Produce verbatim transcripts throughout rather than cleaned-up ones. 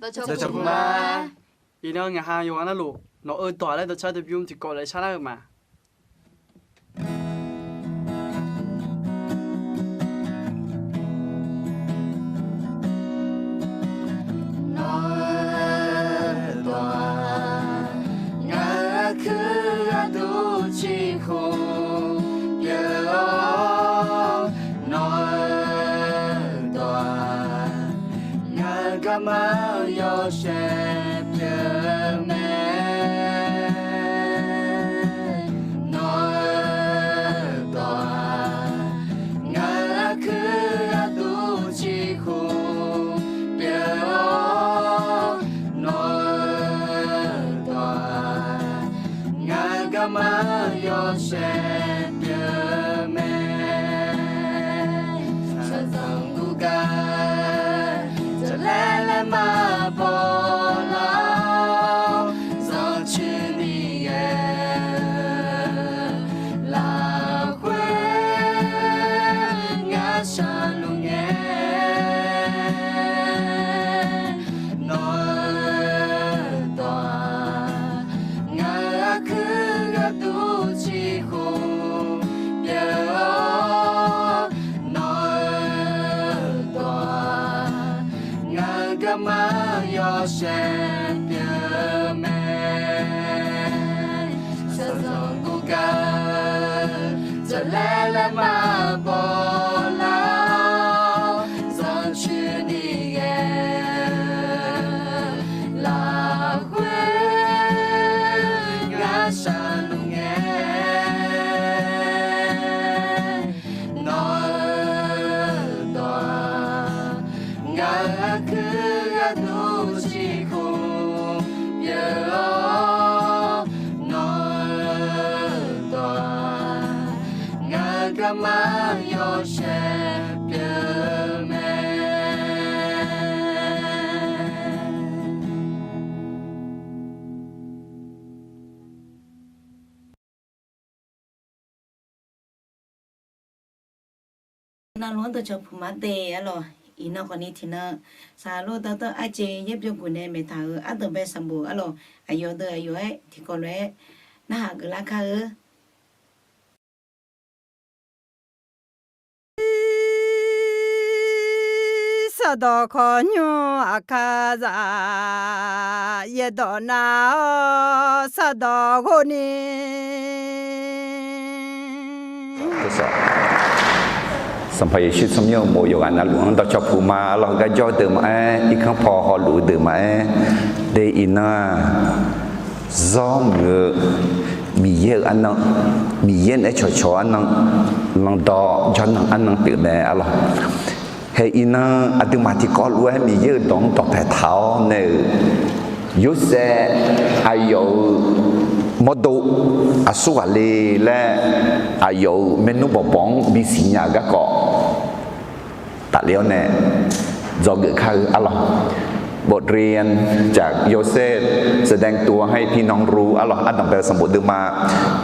Dawqcawq puq ma. Iqnan ngaq ha yawqghaq navluf nawq-eu dawq laer dawqcar dawqbymr tiqkawv lof-aer sharlar-eu ma. Nawq-eu dawq-aq, ngaq-euq aqkuir gharduq ciqkhmq pyeuf-awr, nawq-eu dawq-aq, ngaq-euq garma yawshaef pyeuf mae. Nawq-eu dawq-aq, ngaq-euq aqkuir gharduq ciqkhmq pyeuf-awr, nawq-eu dawq-aq, ngaq-euq garma yawshaef pyeuf mae. Shaqzanq guvgar jaqlaer laer maqbaw lar-awr, zanrcuir ni ghae-eu lafkhoer ngar shaqluf ngae. Nawq-eu dawq-aq, ngaq-euq aqkuir gharduq ciqkhmq pyeuf-awr, nawq-eu dawq-aq, ngaq-euq garma yawshaef pyeuf mae. Shaqzanq guvgar jaqlaer laer maqbaw lar-awr, zanrcuir ni ghae-eu lafkhoer ngar shaqluf ngae. Nawq-eu dawq-aq, ngaq-euq aqkuir gharduq ciqkhmq pyeuf-awr, nawq-eu dawq-aq, ngaq-euq garma yawshaef pyeuf mae. Navluf-anr dawqcawq puq ma de arlawq. Iqnan khawfni tiqnan saqlor dawrdawr arjeq yaerbyov guf nae maeqtaq-euq ardanqbae sanqbof arlawq, aqyawf deuq aqyawf-aer tiqkawv lof-aer narhaq geuflar kar-eu. Sardawq khawqnymr aqkar zaq, yaerdawq nav-awr sardawq ghov ni. Sanqpaq Yeqsur tsawrmyanr uqmov yawqghaq navluf-anr dawqcawq puq ma arlawq. Heugar jawr-eu deuq maqaer, irkanr paw hawluf-eu deuq maqaer, de iqnan-aq, zawr muiq-eu Miqyaer-euq arnan, Miqyaer naeq-aer cawqcawq-eu arnan, lanqdawq jawrnan arnan pyeuf mae arlawq. Hae iqnan aqduimaf tiqkawv lof-aer Miqyaer-euq dawq-anr dawqpae taq-awr nae-euq, Yorsaev aqyawf-euq mawrdo aqsur ghaq le laer aqyawf-euq maernmr bawqbawq-anr bisiq nya-euq garkawv tafler-awr nae dzawgeuf kar-eu arlawq. บทเรียนจากโยเซฟ แสดงตัวให้พี่น้องรู้ arlawq, ardanqbae sanqbof deuvma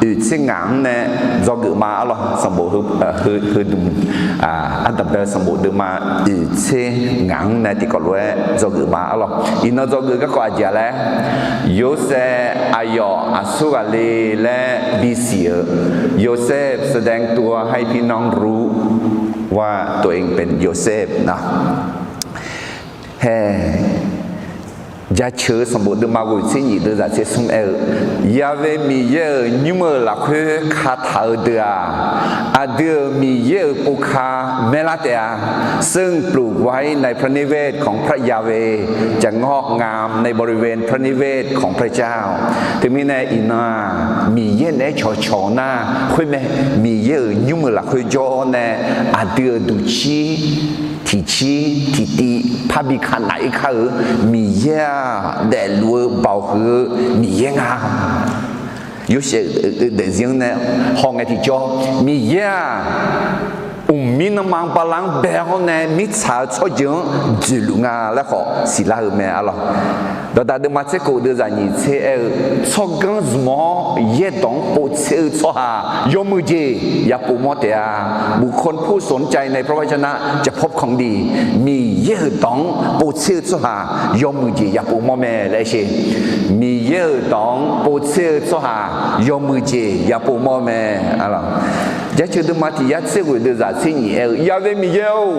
oeq tser ngaq-anr nae dzawgeuf ma arlawq. Sanqbof heu, heu, heudmq, ardanqbae sanqbof deuvma oeq tser ngaq-anr nae tiqkawv lof-aer dzawgeuf ma arlawq. Iqnan dzawgeuf garkawv aqjeq-a laer, Yorsaev aqyawf aqsur ghaq le laer bisiq-euq, โยเซฟ แสดงตัวให้พี่น้องรู้ว่าตัวเองเป็นโยเซฟ na. Hae, Jaceuq-eu sanqbof deuvma ghoeq tser nyiq deuv zaq tser smr aer-eu, Yahweh Miqyaer-euq nymr-euq lafkhoer kataq-eu deuq-aq, aqdui-euq Miqyaer-euq pov ka maerlar taef-a. ซึ่งปลูกไว้ในพระนิเวศของพระยาเวห์ จะงอกงามในบริเวณพระนิเวศของพระเจ้า Teumirnae iqnan-aq, Miqyaer naeq-aer cawqcawq nar khoer mae. Miqyaer-euq nymr-euq lafkhoer jawr-awr nae aqdui-euq duqcir tiqcir tiqtiv parbi ka naf-ir kar-eu Miqyaer-aq, daefluf-eu baoq huiq-eu Miqyaer nga. Yorsaev-euq daefzir-anr nae hawngae tiqjawr, Miqyaer-aq, Mqmir nanma-anr bala-anr bae-awr nae mirtsaq-eu tsawrjeuq-anr dzoeqluf nga laer khawf siqlar-eu mae arlawq. Dawqdaq deuvma tser khof deuvzaq nyiq tser aer-eu, tsawrganr zmq-awr yaerdawq-anr povtser-eu tsawrhaq yawmuiq jeq ya povmawr taef-a. บุคคลผู้สนใจในพระวจนะจะพบของดี Miqyaer-euq dawq-anr povtser-eu tsawrhaq yawmuiq jeq ya povmawr mae laer sher. Miqyaer-euq dawq-anr povtser-eu tsawrhaq yawmuiq jeq ya povmawr mae. Jaceuq deuvma tiq yar tser ghoeq deuvzaq tser nyiq aer-eu, Yaqve Miqyaer-or,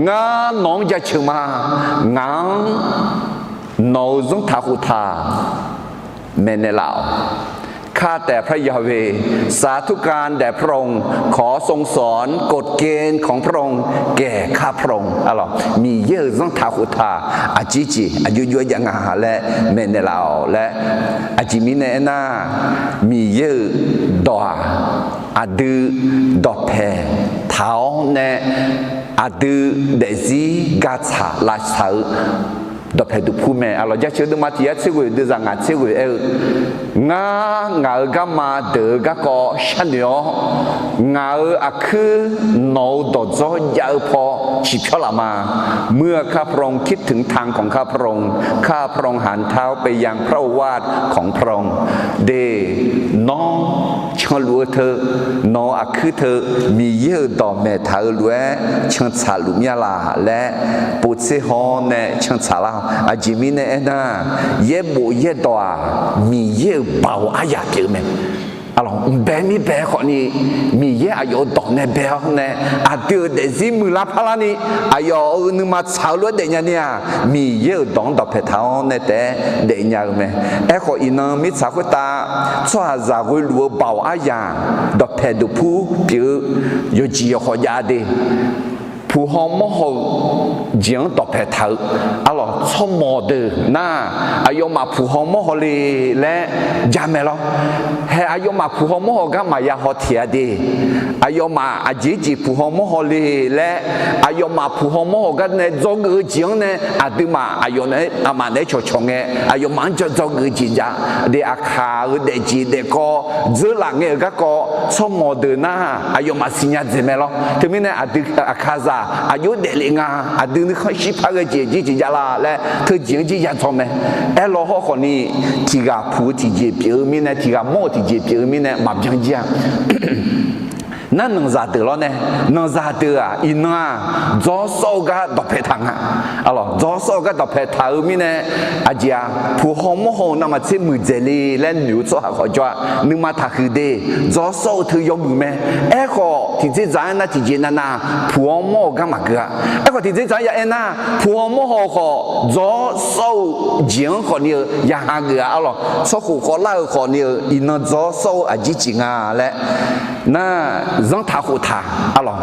ngar nawq-anr jaceuq ma. Ngaq-anr nawq-euq zanrtaq khoftaq maeqnaeq laf-awq. ข้าแต่พระยาเวห์ สาธุการแด่พระองค์ ขอทรงสอนกฎเกณฑ์ของพระองค์แก่ข้าพระองค์ arlawq. Miqyaer-euq zanrtaq khoftaq aqjeq jeq aqjox jov-aer jav nga laer maeqnaeq laf-awq laer. Aqjeq mirnae aernar, Miqyaer-euq dawq-aq, aqdui dawqpaeq taq-awr nae aqdui daefzir gatsaq lavsaq-eu dawqpaeq duqpur mae arlawq. Jaceuq deuvma tiq yar tser ghoeq deuvzaq ngaq tser ghoeq aer-eu, Ngar ngaq-euq garma deuq-eu garkawv sharnoeq-awr, ngaq-euq aqkuir nawq-euq dawqdzawr jav-eu paw ciqpyawr laf ma. เมื่อข้าพระองค์คิดถึงทางของข้าพระองค์ ข้าพระองค์หันเท้าไปยังพระโอวาทของพระองค์ De, nawr canluf-eu teu, nawq-euq aqkuir teu, Miqyaer-euq dawq maeq taq-eu lof-aer cantsaq luf mir-a laq laer povtser haw-awr nae cantsaq lar-awq. Aqjeq mirnae aernar, yaerbof yaerdawq-aq, Miqyaer-euq baoq aryaq pyeuf-eu mae. Arlawq, mqbae mirbae khawfni, Miqyaer aqyawf-euq dawq nae bae-awr nae, aqdui-euq daefzir muiqlar parlarni, aqyawf-euq nuima tsaq-eu lof-aer daefnya ni-aq, Miqyaer-euq dawq-anr dawqpaeq taq-awr nae taef-aer daefnya-eu mae. Aerkhawf, iqnan mirtsaq khoertav tsawrhaqzaq ghoeluf-eu baoq aryaq dawqpaeq duqpur pyeuf-eu yawqjeq yawqkhawf jav de. Puq haw mawr haw-eu jeq-anr dawqpaeq taq-eu, arlawq, tsawrmawq deuq nar, aqyawfmaf puq haw mawr haw le laer jamaeq lawr. Hae, aqyawfmaf puq haw mawr haw gar maqya haw tiq-a de. Aqyawfmaf aqjeq jeq puq haw mawr haw le laer, aqyawfmaf puq haw mawr haw gar nae dzawgeuf-eu jeq-anr nae aqduimaf aqyawfmaf naeq-aer cawqcawq ngae, aqyawfmaf-anr dzawgeuf-eu jeq jav de. Aqkaq-euq daefjeq daefkawv dzeurlaf ngae-euq garkawv tsawrmawq deuq nar, aqyawfmaf siqnya dzaeq mae lawr. Teumirnae aqdui aqkaqzaq aqjox daeflef nga, aqdui nuikhanr shirpar ghae jeq jir jeq jav la laer teujeq-anr jir ya dzaw mae. Aerlaw hawrkhawfni, tiq ghaq puq-eu tiqjeq pyeuf-eu mirnae, tiq ghaq mawr-eu tiqjeq pyeuf-eu mirnae maqbyan jir-a. Nar nanqzaq deuq lawr nae, nanqzaq deuq-aq iqnan-aq, dzawr sawr-eu gar dawqpaeq taq nga. Arlawq, dzawr sawr-eu gar dawqpaeq taq-eu mirnae, aqjeq-aq, puq haw mawr haw-eu navmaqtser muiqdzaeq le laer noeq-eu tsawrhaq khawf jawr-a. Nuima taqhuiq de. Dzawr sawr-eu teu yawmuiq mae. Aerkhawf, tiqdzerdzaq-aer nar tiqjeq navnav puq haw mawr-eu gar maqgeuf-a. Aerkhawf, tiqdzerdzaq-aer ya aer nar, puq haw mawr haw-eu khawf, dzawr sawr-eu jeq-anr khawfni-eu ya hageuf-a. Arlawq, tsawrkhof khawvlar-eu khawfni-eu iqnan dzawr sawr-eu aqjeq jeq nga laer nar, zanrtaq khoftaq, arlawq,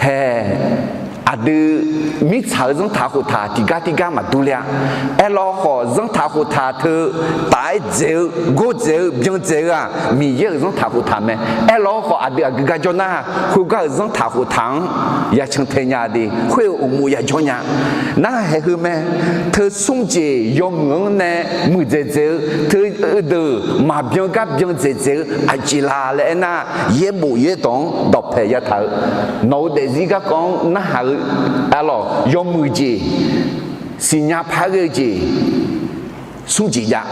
hae, aqdui mirtsaq-euq zanrtaq khoftaq tiqgar tirgar maqdur ler-a. Aerlaw khawf, zanrtaq khoftaq teu taf-aer dzaeq-eu, gordzaeq-eu, byan dzaeq-eu-aq, Miqyaer-euq zanrtaq khoftaq mae. Aerlaw khawf, aqdui aqgeu gar jawr nar, khoergar-euq zanrtaq khoftaq-anr ya cantae nya de, khoer-euq uqmov ya jawr nya. Nar haeq heu mae, teu smr jeq yawmuiq-anr nae muiqdzaeq dzaeq-eu, teu deuq maqbyan gar byan dzaeq dzaeq-eu aqjeq la laer aernar, yaerbof yaerdawq-anr dawqpaeq yataq-eu, nawq-euq daefzir garkawv-anr narhaq-eu, arlawq, yawmuiq jeq, siqnya par ghae-eu jeq, smr jeq jav,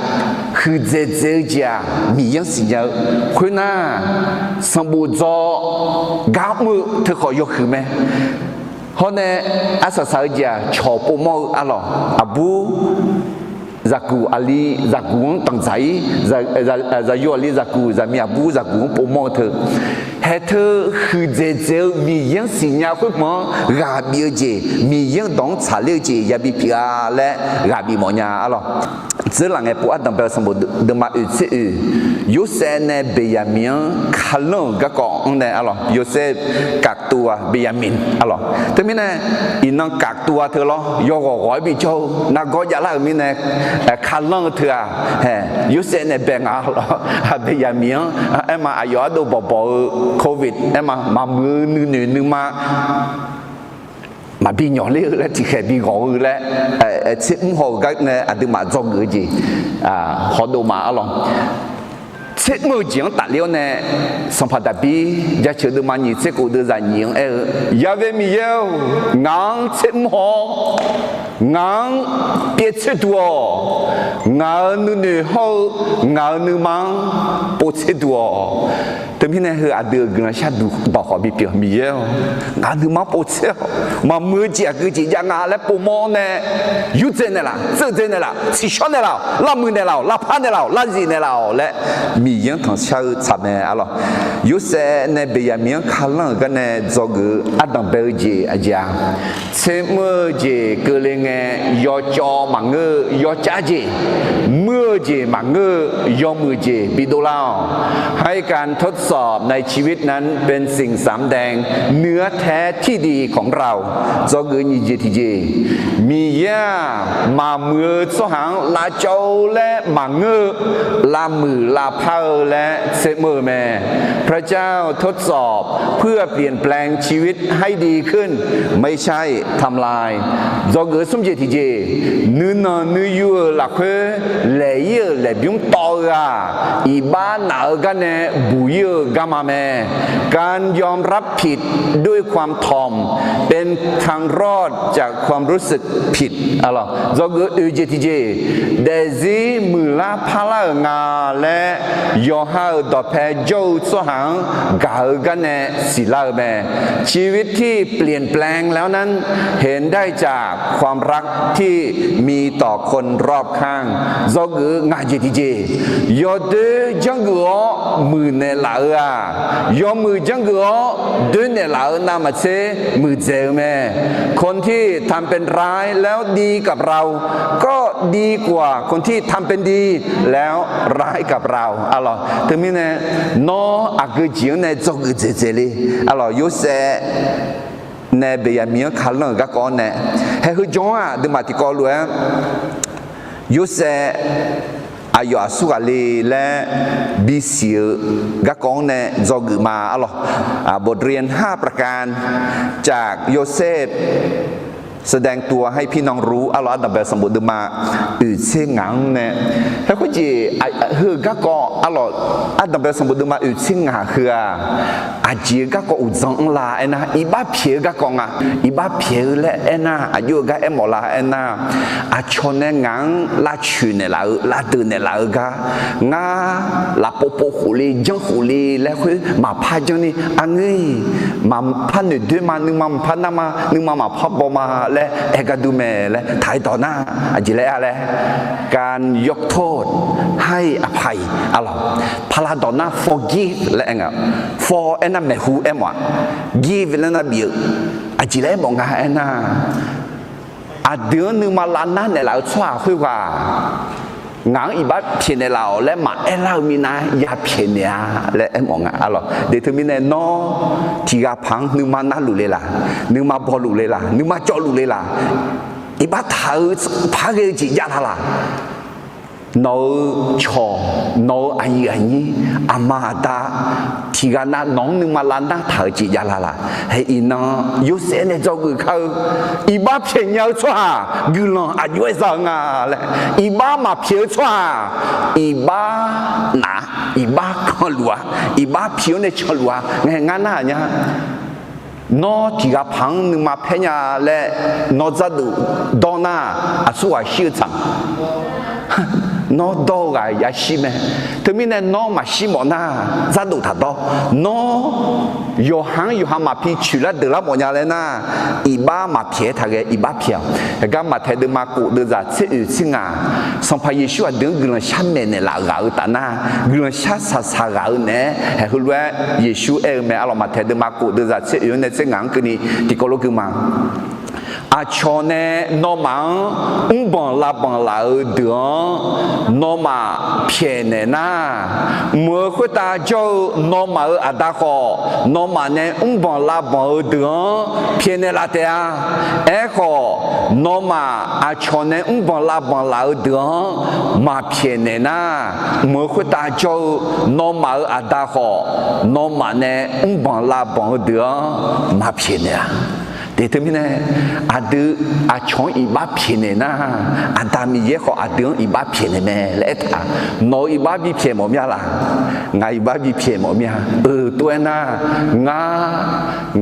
huiqdzaeq dzaeq-eu jeq-aq, Miqyaer-anr siqnya-eu. Khoernar, sanqbof dzaw gar mr-eu teu khawf yawhuiq mae. Hawr nae, arsaq saq-eu jeq-aq, cawq povmawr-eu, arlawq, aqbur zaqguq aqli zaqguq-anr danqdzaq-ir, zaqyo aqli zaqguq, zaqmiq aqbur zaqguq-anr povmawr-eu teu, haeq teu huiqdzaeq dzaeq-eu Miqyaer-anr siqnya khoerhmq-anr ghaq bif-eu jeq, Miqyaer-anr dawq-anr tsaqler-eu jeq yabi pyeuf-a laer ghaq bif mawf nya, arlawq. Dzeurlaf ngae pov ardanq bae-eu sanqbof deuvma oeq tser oeq, Yorsaev nae Beqyaqmiq-anr kalanr-euq garkawv-anr nae, arlawq, Yorsaev kaqtuv-a Beqyaqmiq, arlawq. Teumirnae, iqnan kaqtuv-a teu lawr, yawghawq ghawq-aer bijawr-eu nargawr javlar-euq mirnae, kalanr-eu teu-aq, hae, Yorsaev nae bae nga, arlawq, Beqyaqmiq-anr, aerma aqyawf ardov bawqbawq-eu covid aerma maqmuiq-eu nuinoeq nuima maqbi nyawq ler-eu laer tiqkhaeq bi ghawq-eu laer, tser mr haw-eu gar nae aqduimaf dzawgeuf-eu jeq hawdov ma, arlawq. tsermr-eu jeq-anr tafler-awr nae, sanqpaq Daqbir Jaceuq deuvma nyiq tser khof deuvzaq nyiq-anr aer-eu, Yaqve Miqyaer-or, ngaq-anr tsermr haw-awr, ngaq-anr pyaev tser duq-awq. Ngaq-euq nuinoeq hawr-eu ngaq-euq nuima-anr pov tser duq-awq. Teumirnae heu aqdui-euq guiqlanq shar duq dawq khawf bipyeuf, Miqyaer-or, ngaq-euq nuima-anr pov tser-awq. Maqmuiq-eu jeq aqgeu jeq jav nga laer povmawr-awr nae, yurdzae naeqlaf, tseuv dzae naeqlaf, tsiqshawr naeqlaf-awq, lavmuiq naeqlaf-awq, lavpar naeqlaf-awq, lavzif naeqlaf-awq laer Miqyaer-anr tanqshar-eu tsaq mae arlawq. Yorsaev nae Beqyaqmiq-anr kalanr-euq gar nae dzawgeuf-eu ardanq bae-eu jeq aqjeq-a, tsermr-eu jeq keuvle ngae yawcawv maqngeur-eu yawcav jeq, muir-eu jeq maqngeur-eu yawmuiq jeq bidov lar-awq. ให้การทดสอบในชีวิตนั้นเป็นสิ่งสำแดง เนื้อแท้ที่ดีของเรา dzawgeuf nyiq jeq tiqjeq, Miqyaer-aq, maqmuiq-eu tsawrhaq-anr lavcawv-eu laer maqngeur-eu, lavmuiq lavpar-eu laer tsermr-eu mae. พระเจ้าทดสอบเพื่อเปลี่ยนแปลงชีวิตให้ดีขึ้น ไม่ใช่ทำลาย dzawgeuf smr jeq tiqjeq, nuinanq nuiyu-euq lafkhoer laeq-ir-euq laeqbymr tawv-eu-aq, iqbax naf-eu gar nae buq-ir-eu garma mae. การยอมรับผิดด้วยความถ่อม เป็นทางรอดจากความรู้สึกผิด arlawq. Dzawgeuf oeq jeq tiqjeq, daefzir muiqlar parlar-euq nga laer yawqha-euq dawqpae jawr-eu tsawrhaq-anr gaq-eu gar nae siqlar-eu mae. ชีวิตที่เปลี่ยนแปลงแล้วนั้น เห็นได้จากความรักที่มีต่อคนรอบข้าง dzawgeuf-eu ngaq jeq tiqjeq, yawdoer janrgeuf-awr muiqnaeq laf-eu-aq, yawmuiq janrgeuf-awr doernaeq laf-eu navmaqtser muiqdzaeq-eu mae. คนที่ทำเป็นร้ายแล้วดีกับเรา ก็ดีกว่าคนที่ทำเป็นดีแล้วร้ายกับเรา arlawq. Teumirnae, nawr aqgeu jeq-anr nae dzawgeuf dzaeqdzaeq le, arlawq. Yorsaev nae Beqyaqmiq-anr kalanr-euq garkawv-anr nae, haeq heu jan-anr-aq, aqduimaf tiqkawv lof-aer Yorsaev aqyawf aqsurghaq le laer bisiq-eu garkawv-anr nae dzawgeuf ma arlawq. บทเรียนห้าประการจากโยเซฟ แสดงตัวให้พี่น้องรู้ arlawq. Ardanqbae sanqbof deuvma oeq tser ngaq-anr nae, haeq khoerjeq heu garkawv arlawq, ardanqbae sanqbof deuvma oeq tser ngaq heu-aq, aqjeq-eu garkawv uqdzan-anr la aernar, iqbax pyaeq-eu garkawv nga. Iqbax pyaeq-eu laer aernar, aqjox-eu gar aermawf la aernar, aqcawq nae ngaq-anr lavcoeq naeqlaf-eu, lavdeuq naeqlaf-eu gar, ngar lafpov pov khof le, janr khof le laer khoer maqpar janrni, aqngeur-iq maqpar noeqdoer ma, nuima maqpar nar ma, nuima maqpar baw ma laer aer gar dur mae laer taq-aer dawq nar, aqjeq laer-a laer, การยกโทษให้อภัย arlawq. Paqlav dawq nar forgive laer aer nga. For aernar maeqhu aermawf-a, give laer nar bif-eu. Aqjeq laer aermawf nga aernar, aqdui-anr nuima lavnar naeqlaf-eu tsawrhaq khoerghaq ngaq-anr iqbax pyaeqnaeq laf-awq laer maqaer lar-eu minav ya pyaeqnaeq-a laer aermawf nga arlawq. De teumirnae nawr tiqghaq paq-anr nuima narluf le laq, nuima bawluf le laq, nuima cawvluf le laq, iqbax taq-eu par ghae-eu jeq jav la laq. Nawq-euq cawq, nawq-euq aqyuif aqnyir, aqma aqda tiqghaq nav nawq-anr nuima lavnar taq-eu jeq jav la laq. Hae iqnan Yorsaev nae dzawgeuf kar-eu, iqbax pyaeqnya-eu tsawrhaq guiqlanq aqjox-aer za-eu nga laer, iqbax maqpyaeq-eu tsawrhaq iqbax naf-a, iqbax kanluf-a, iqbax pyaeq-awr nae canluf-a ngae ngar nar-aq nya. Nawr tiqghaq paq-anr nuima paer nya laer nawr dzardof dawr nar, aqsurghaq shir-eu tsaq. Nawr dawr-eu ghaq yashir mae. Teumirnae nawr maqshir mawf nar, dzardof taq dawr. Nawr yawqha-anr yawqha maqpi coeqlar deuqlar mawf nya laer nar, iqbax maqpyaeq-aer taq ghae iqbax pyaeq-awq. Aqgar Maqtaeq deuvma khof deuvzaq tser oeq tser ngaq, Sanqpaq Yeqsur aqdui-anr guiqlanq shar maeqnaeq laf ghaq-eu taf nar, guiqlanq shar saqsaq ghaq-eu naeq-aer haeq heulof-aer Yeqsur aer-eu mae arlawq. Maqtaeq deuvma khof deuvzaq tser oeq-anr nae tser ngaq-anr keuvni tiqkawv lof gui ma. Aqcawq nae nawmaf-anr mrbanq lavbanq laf-eu deuq-anr nawmaf pyaeqnaeq nar, mq-euq khoertav jawr-eu nawmaf-euq Aqda khawf, nawmaf nae mrbanq lavbanq-eu deuq-anr pyaeqnaeq laf taef-a. Aerkhawf, nawmaf aqcawq nae mrbanq lavbanq laf-eu deuq-anr maqpyaeqnaeq nar, mq-euq khoertav jawr-eu nawmaf-euq Aqda khawf, nawmaf nae mrbanq lavbanq-eu deuq-anr maqpyaeqnaeq-a. Teq teumirnae, aqdui aqcawq-anr iqbax pyaeqnaeq nar, Aqda Miqyaer khawf aqdui-anr iqbax pyaeqnaeq mae laer aertaq. Nawq-euq iqbax bipyaeq mawf mir-a laq? Ngaq iqbax bipyaeq mawf mir-a. Euq tov-aer nar, ngar,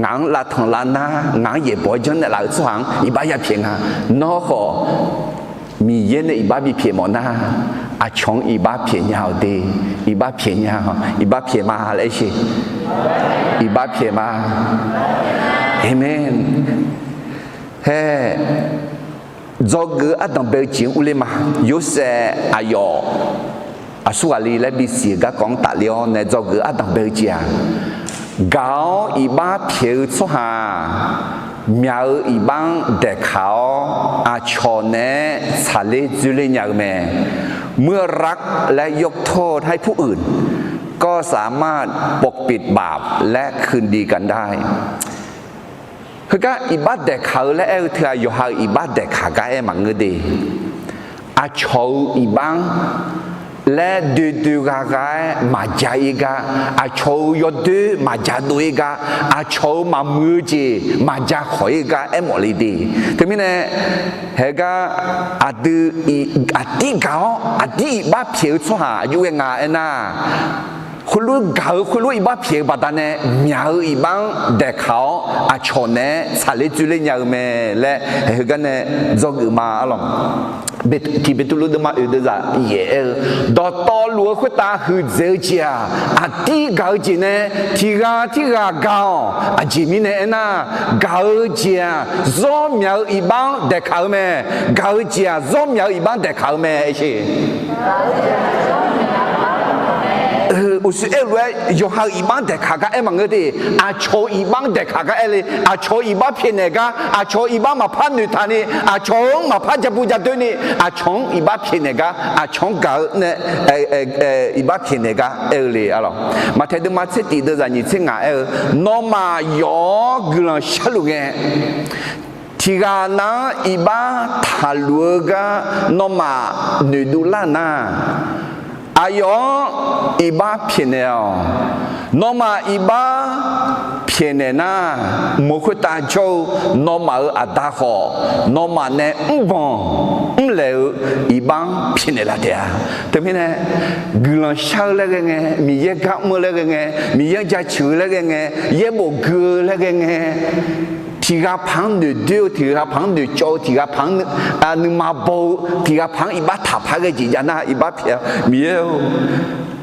ngaq-anr lavtanq lavnar, ngaq-anr yaeqbawq-aer janrnaeq laf-eu tsawrhaq-anr iqbax yapyaeq nga. Nawr khawf, Miqyaer nae iqbax bipyaeq mawf nar, aqcawq-anr iqbax pyaeq nya-awq de. Iqbax pyaeq nya-awq, iqbax pyaeq ma laer aer sheq. Iqbax pyaeq ma. Aqmeq. Hae, dzawgeuf-eu ardanq bae-eu jeq-anr urler ma. Yorsaev aqyawf aqsur ghaq li laer bisiq-euq garkawv-anr tafler-awr nae dzawgeuf-eu ardanq bae-eu jeq-aq, gaq-awr iqbax pyaeq-eu tsawrhaq-aq, myaq-euq iqbax-anr daeqkaq-awr aqcawq naeq-aer tsaqler dzoerler nya-eu mae. เมื่อรักและยกโทษให้ผู้อื่น ก็สามารถปกปิดบาปและคืนดีกันได้ Heugar iqbax daeqkaq-eu laer aer-eu teughaq yawqha-euq iqbax daeqkaq gar aer maqngeur de. Aqcawq-euq iqbax-anr laer doe doe gha gha-aer maqja ir gar, aqcawq-euq yawdoer maqja dov ir gar, aqcawq-euq maqmuiq-eu jeq maqja khawq ir gar aermawf le de. Teumirnae, haegar aqdui aqdir gaq-awr aqdir iqbax pyaeq-eu tsawrhaq aqjox ghae nga aernar, khoerlof gaq-eu khoerlof iqbax pyaeq-eu baqdanae myaq-euq iqbax-anr daeqkaq-awr aqcawq naeq-aer tsaqler dzoerler nya-eu mae laer heugar nae dzawgeuf ma arlawq. Tiq Beqtuvluv deuvma oeq deuvzaq yaef aer-eu, dawqtawvluf-eu khoertav huiqdzaeq-eu jeq-aq, aqdir gaq-eu jeq nae tiq ghaq tirghaq gaq-awq. Aqjeq mirnae aernar, gaq-eu jeq-aq, zawr myaq-eu iqbax-anr daeqkaq-eu mae. Gaq-eu jeq-aq, zawr myaq-eu iqbax-anr daeqkaq-eu mae. Aer sheq. Uqshoe aer-eu lof-aer yawqha-euq iqbax-anr daeqkaq gar aer maqngeur de. Aqcawq-euq iqbax-anr daeqkaq gar aer le. Aqcawq-euq iqbax pyaeqnaeq gar, aqcawq-euq iqbax maqpar noeqtaq ni, aqcawq-anr maqpar jabu jadoer ni, aqcawq-anr iqbax pyaeqnaeq gar, aqcawq-anr gaq-eu nae iqbax pyaeqnaeq gar aer-eu le arlawq. Maqtaeq deuvma tser tif deuvzaq nyiq tser ngaq aer-eu, nawmaf yawf-awr guiqlanq sharluf ngae, tiq ghaq nav-anr iqbax taqluf-eu gar nawmaf noeqdov lar nar, aqyawf-anr iqbax pyaeqnaeq-awq. Nawmaf iqbax pyaeqnaeq nar, mq-eu khoertav jawr-eu nawmaf-euq Aqda khawf, nawmaf nae mrbanq mrlaeq-eu iqbax-anr pyaeqnaeq laf taef-a. Teumirnae, guiqlanq shar-eu laer ghae ngae, Miqyaer gar mr-eu laer ghae ngae, Miqyaer-anr jaceuq-eu laer ghae ngae, yaerbof gui-eu laer ghae ngae, tiq ghaq paq-anr noeqdoer-eu, tiq ghaq paq-anr noeqcawv-eu, tiq ghaq paq-anr nuima baw-eu, tiq ghaq paq-anr iqbax taqpar ghae jeq jav nar, iqbax pyaeq-a. Miqyaer-or,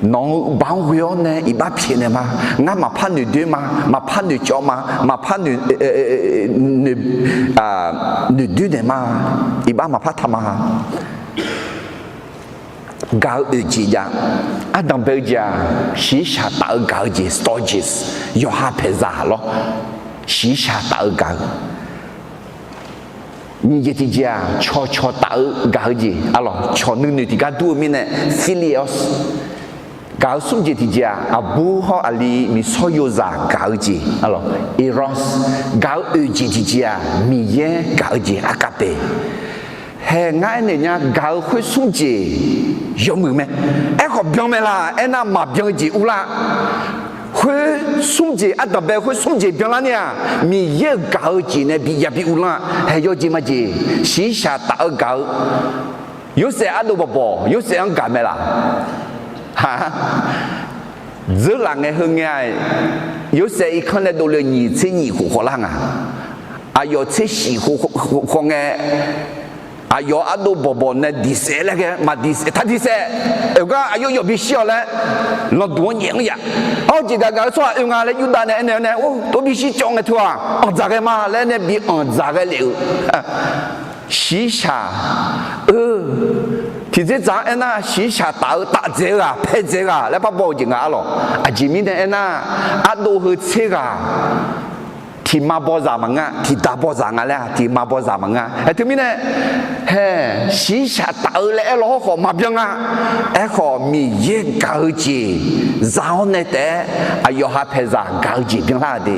nawq-euq baoq-anr ghoe-awr nae iqbax pyaeqnaeq ma. Ngar maqpar noeqdoer ma, maqpar noeqcawv ma, maqpar noeq, noeq, noeqdoer naeq ma. Iqbax maqpar taq ma. Gaq-eu oeq jeq jav. Ardanq bae-eu jeq-aq, shiqshaq taf-eu gaq-eu jeq, stages, yawqha paeqzaq lawr. Shiqshaq taf-eu gaq-eu. Nyiq jeq tiqjeq-aq, cawqcawq taf-eu gaq-eu jeq arlawq. Cawq nuinoeq tiqgar dur-eu mirnae, philia. Gaq-eu smr jeq tiqjeq-aq, aqbur hawr aqli miqsawr yozaq gaq-eu jeq arlawq, eros. Gaq-eu oeq jeq tiqjeq-aq, Miqyaer gaq-eu jeq agape. Hae, ngar aernaeq nya, gaq-eu khoer smr jeq yawmuiq mae. Aerkhawf byan mae laq aernar, maqbyan-eu jeq urlar. Khoer smr jeq, ardanq bae khoer smr jeq byanlar ni-aq, Miqyaer-euq gaq-eu jeq nae bi yabi urlar. Hae, yawjeq majeq, shiqshaq taf-eu gaq-eu. Yorsaev ardov bawqbawq, Yorsaev-anr gaq mae laq? Dzeur laf ngae heu ngae-aq, Yorsaev irkanr nae dovle-eu nyiq tser nyiq khof khawvlar nga. Aqyawf tser shif khof khawv ngae, aqyawf ardov bawqbawq nae diqsaef laer ghae maqdiqsaef, taq diqsaef. Oeq gar aqyawf yawf bishir-awq laer, lanqduq-anr nyaef-anr yaf. Awr, jeqgaq gaq-eu tsawrhaq oe nga laer Yurdav nae aernaeq-awr nae, or, tov bishir cawv ngae teu-aq, anqdzaq ghae ma laer nae bi anqdzaq ghae lef-euq. Shiqshaq, eu, tiqdzerdzaq-anr aernar, shiqshaq taf-eu taf dzaeq-eu ghaq, pae dzaeq-eu ghaq laer par baw-eu jeq nga arlawq. Aqjeq mirnae aernar, ardov heu tser ghaq tiqma bawzaq maqngeur, tiqda bawzaq nga laer-aq, tiqma bawzaq maqngeur. Aer teumirnae, hae, shiqshaq taf-eu laer aer law hawr khawf maqbyan nga. Aerkhawf, Miqyaer gaq-eu jeq za-awr nae taef-aer, aqyawf ha paeqzaq gaq-eu jeq byanlar-euq de.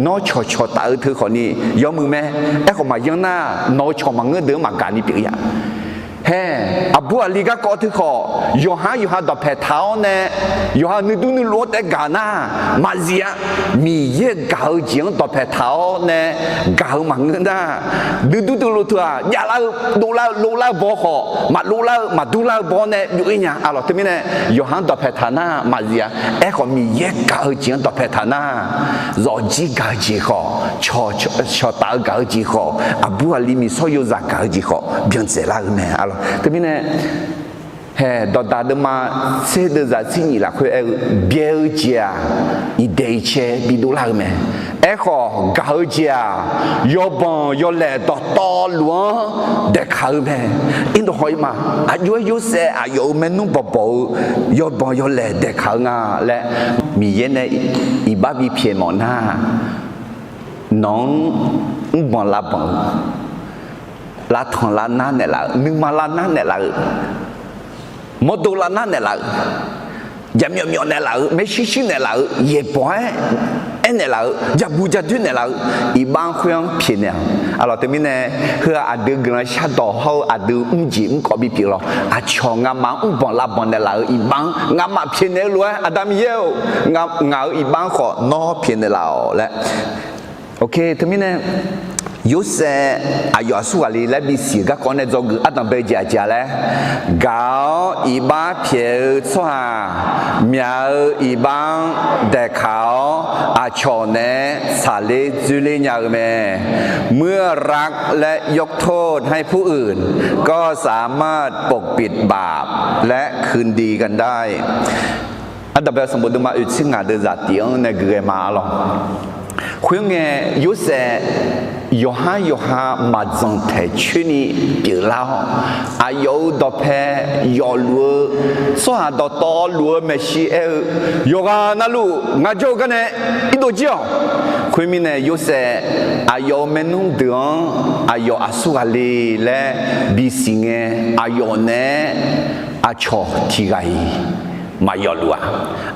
Nawr cawqcawq taf-eu teu khawfni yawmuiq mae. Aerkhawf, maqyan nar, nawq-eu cawq maqngeur deuq-anr maqgaq ni pyeuf ya. Hae, aqbur aqli garkawv teukhawf, yawqha-anr yawqha dawqpae taq-awr nae, yawqha nuidur nuiluf-anr taef-aer gaq nar, maqzif-a. Miqyaer-euq gaq-eu jeq-anr dawqpae taq-awr nae gaq-eu maqngeur nar, nuidur nuiluf teu-aq javlar-eu, dovlar-eu, lovlar-eu baw khawf, maqlovlar-eu, maqdurlar-eu baw-awr nae byov-ir nya. Arlawq, teumirnae yawqha-anr dawqpae taq nar maqzif-a. Aerkhawf, Miqyaer gaq-eu jeq-anr dawqpae taq nar, zawqjir gaq-eu jeq khawf, cawqtaf-eu gaq-eu jeq khawf, aqbur aqli miqsawr yozaq gaq-eu jeq khawf, byancaevlar-eu mae. Arlawq, teumirnae hae, dawqdaq deuvma tser deuvzaq tser nyif lafkhoer aer-eu, byae-eu jeq-aq, iqdaeq iqcae bidovlar-eu mae. Aerkhawf, gaq-eu jeq-aq, yawbanq yawlaeq dawqtawvluf-anr daeqkaq-eu mae. Irdov haw-ir ma. Aqjox-aer Yorsaev aqyawf-euq maernmr bawqbawq-eu yawbanq yawlaeq daeqkaq-eu nga laer Miqyaer nae iqbax bipyaeq mawf nar, nawq-anr mrbanq lavbanq-eu, lavtanq lavnar naeqlaf-eu, nuima lavnar naeqlaf-eu, mawrdo lavnar naeqlaf-eu, jaqmyawf myawf naeqlaf-eu, maershuir shuir naeqlaf-eu, yaeqbawq-aer aernaeq laf-eu, jabu jadoer naeqlaf-eu, iqbax-anr khoer-anr pyaeqnaeq-awq. Arlawq, teumirnae heu-aq aqdui guiqlanq shardawq hawr-eu aqdui mrjeq mrkawv bipyeuf lawq. Aqcawq ngamaf-anr mrbanq lavbanq naeqlaf-euq iqbax-anr ngamaf pyaeqnaeq-eu lof-aer, Aqda Miqyaer-or, ngaq-euq iqbax-anr khawf nawr pyaeqnaeq laf-awq laer. Teumirnae Yorsaev aqyawf aqsur ghaq le laer bisiq-euq garkawv nae dzawgeuf ardanq bae jeq aqjeq-a laer, gaq-awr iqbax pyaeq-eu tsawrhaq myaq-eu iqbax-anr daeqkaq-awr aqcawq naeq-aer tsaqler dzoerler nya-eu mae. เมื่อรักและยกโทษให้ผู้อื่น ก็สามารถปกปิดบาปและคืนดีกันได้ Ardanq bae-eu sanqbof deuvma oeq tser ngaq deuvzaq tif-anr nae guiqghae ma arlawq. Khoerngae, Yorsaev yawqhar yawqha maqdzanq taeq coer ni pyeuflar-awr, aqyawf-euq dawqpae yawfluf-eu tsawrhaq dawqtawvluf-eu maeqshi aer-eu, yawqghaq navluf ngaq jawr-eu garnae irdov jir-awq. Khoermirnae, Yorsaev aqyawf-euq maernmr deuq-anr aqyawf aqsur ghaq le laer bisiq ngae, aqyawf naeq-aer aqcawq tiqghaq-iq maqyawfluf-a.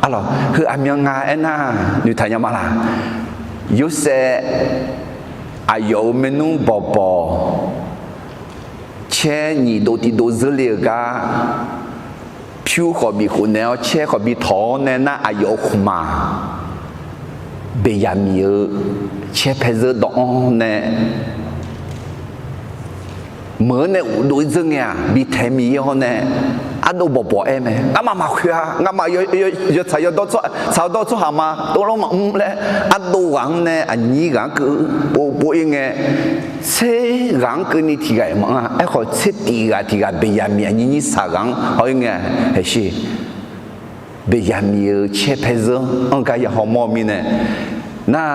Arlawq, heu aqmyan nga aernar, noeqtaq nya ma laq? Yorsaev aqyawf-euq maernmr bawqbawq caer nyiq dov tiq dov zeurle-euq gar, pyur khawf bif khofnaeq-awr caer khawf bi tawq-awr nae nar, aqyawf-euq khmqmaq Beqyaqmiq-eu caer paerzeur dawv-anr nae meuq-anr nae uqdov-ir dzeur ngae-aq, bi taeq Miqyaer hawr nae ardov bawqbawq aer mae. Ngamaf maqkhoeq-a. Ngamaf yawtsaq yawdawr tsawrhaq ma, tov lanr maqmr laer ardov ghaq-anr nae aqnyir ghaq-anr keuv pov pov-ir ngae, tser ghaq-anr keuvni tiqghaq-iq maqanr-a. Aerkhawf, tser tif ghaq tiqghaq Beqyaqmiq aqnyir nyir saq ghaq-anr haw-ir ngae, haiq shi Beqyaqmiq-euq caer paerzeur-anr gar ya hawmawr-eu mirnae, nar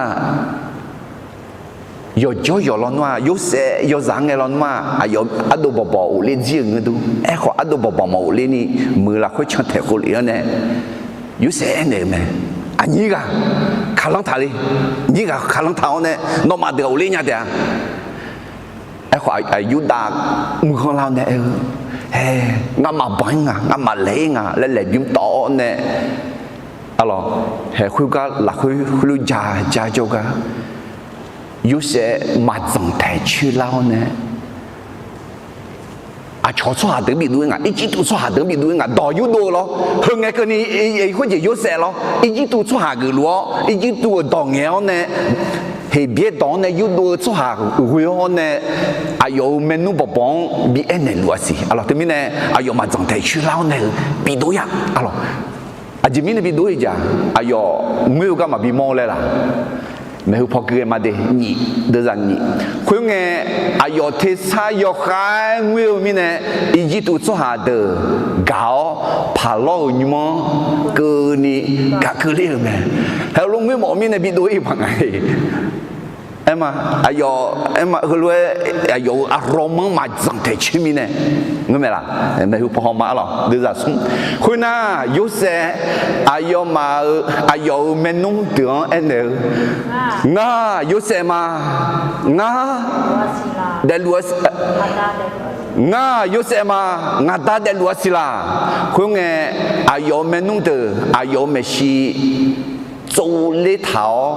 yawqjawr yawq lawnmr-aq, Yorsaev yawzaq-anr ngae lawnmr-aq, aqyawf ardov bawqbawq ghofler jir-euq ngeur dur. Aerkhawf, ardov bawqbawq maqghofler ni, meuq lafkhoer cantaeq khovlef-anr nae, Yorsaev aernaeq-euq mae. Aqnyir ghaq kaqlanr taq le. Nyir ghaq kaqlanr taq-awr nae, nawmaf deuq ghofler nya taef-a. Aerkhawf, Yurdav mrghanr lar-awr nae aer-eu, Hae, ngamaf banq-ir nga, ngamaf laeq-ir nga laer laeqbymr tawv-awr nae, arlawq, haeq khoergar lafkhoer khoerlof ja ja jawrgar, Yorsaev maqdzanq taeq coer lar-awr nae, aqcawq tsawrhaq deuq-anr bidov-ir nga, Irjirtuv tsawrhaq deuq-anr bidov-ir nga, dawq yurdov-eu lawr. Heu ngae keuvni, khoer jeq Yorsaev lawr, Irjirtuv tsawrhaq geufluf-awr, Irjirtuv-euq dawq ngaeq-awr nae, Heqbyaer dawq-anr nae yurdov-eu tsawrhaq ghoe-awr nae, aqyawf-euq maernmr bawqbawq-anr bi aernaeq luf-a siq. Arlawq, teumirnae aqyawf maqdzanq taeq coer lar-awr nae-eu bidov-ir-a. Arlawq, aqjeq mirnae bidov-ir jeq-aq, aqyawf ngoer-eu gar maqbi mawr-eu laer laq? Maeqhu paw gui ghae ma de, nyiq, deuvzaq nyiq. Khoerngae, aqyawf tersar yawkhav-aer ngoer-eu mirnae, Irjirtuv tsawrhaq deuq gaq-awr, paqlawr-euq nymr-anr keuvni gaq keuvler-euq mae. Haeq lof ngoer mawf-eu mirnae bidov-ir paq nga-e. Aerma, aqyawf, aerma heulof-aer aqyawf-euq aqlawq manr maqdzanq taeq coer mirnae, ngeur mae laq? Maeqhu paw hawma arlawq, deuvzaq smr. Khoernar, Yorsaev aqyawfmaf-euq, aqyawf-euq maernmr deuq-anr aernaeq-eu, Ngar Yorsaev ma. Ngar daefluf-a. Ngar Yorsaev ma. Ngaq Da daefluf-a siq laq? Khoerngae, aqyawf-euq maernmr deuq aqyawf-euq maeqshi tsovler taq-awr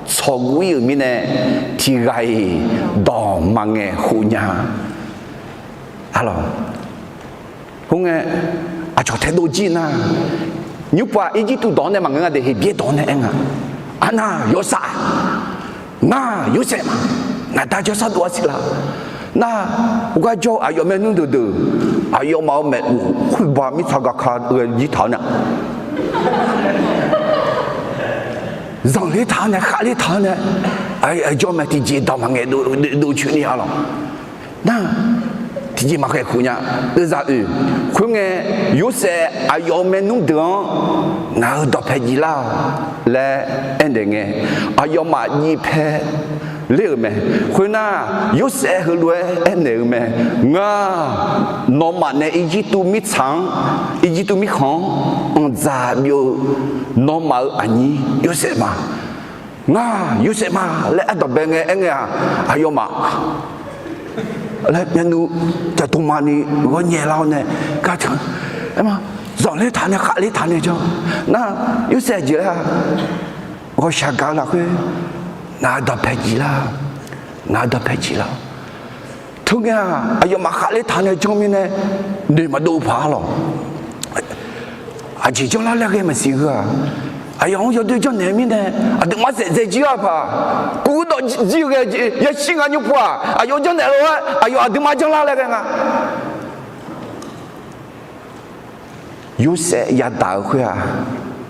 tsawqguv-ir-euq mirnae, tiqghaq-iq dawq maqngaeq khof nya. Arlawq, khoerngae, aqcawq taedov jir nar, nymrpov-aq Irjirtuv dawq-anr nae maqngeur nga de, Heqbyaer dawq-anr nae aer nga. Arnar yawsaf, ngar Yorsaev ma, ngaqda jawrsar dov-a siq la. Nar, khoergar jawr-eu aqyawf maernmr deuqdeuq, aqyawfmaf-euq maeqhu khoerba mirtsaq gaqka ghae jir taq-awr nae, zanqler taq-awr nae, khavler taq-awr nae, aqjawr mae tiqjeq dawq maqngaeq dov coeni-a lawq. Nar, tiqjeq maqkhaeq khof nya, deuvzaq oeq. Khoerngae, Yorsaev aqyawf-euq maernmr deuq-anr, ngaq-euq dawqpae jiflar-awq laer aernaeq ngae, aqyawfmaf jifpae ler-euq mae. Khoernar, Yorsaev heulof-aer aernaeq-eu mae. Ngar, nawmaf nae Irjirtuv mirtsaq-anr, Irjirtuv mirkhanq-anr anqdzaq byov-eu nawmaf-euq aqnyir Yorsaev ma. Ngar Yorsaev ma laer ardanqbae ngae aer ngae-aq, aqyawfmaf laer myavnuiv caqdov mani ghawrnyae lar-awr nae, gar taq, aer ma, zanqler taq nae khavler taq nae janr. Nar, Yorsaev aqjeq laer-a, ghawqshaq gaq-eu lafkhoer, ngaq-euq dawqpae jiflar, ngaq-euq dawqpae jiflar. Teu ngae-aq, aqyawfmaf khavler taq nae janr mirnae, noeq maqdov paq-a lawq. Aqjeq janrlar laer ghae maqsiq heu-aq, aqyawf-anr yawdoer janrnaeq mirnae, aqduimaf saef dzae jir-a paq. Kuv dawq jir ghae jeq yashir nga nymrpov-aq, aqyawf janrnaeq lof-aer aqyawf aqduimaf janrlar laer ghae nga. Yorsaev yadaq-eu khoer-aq,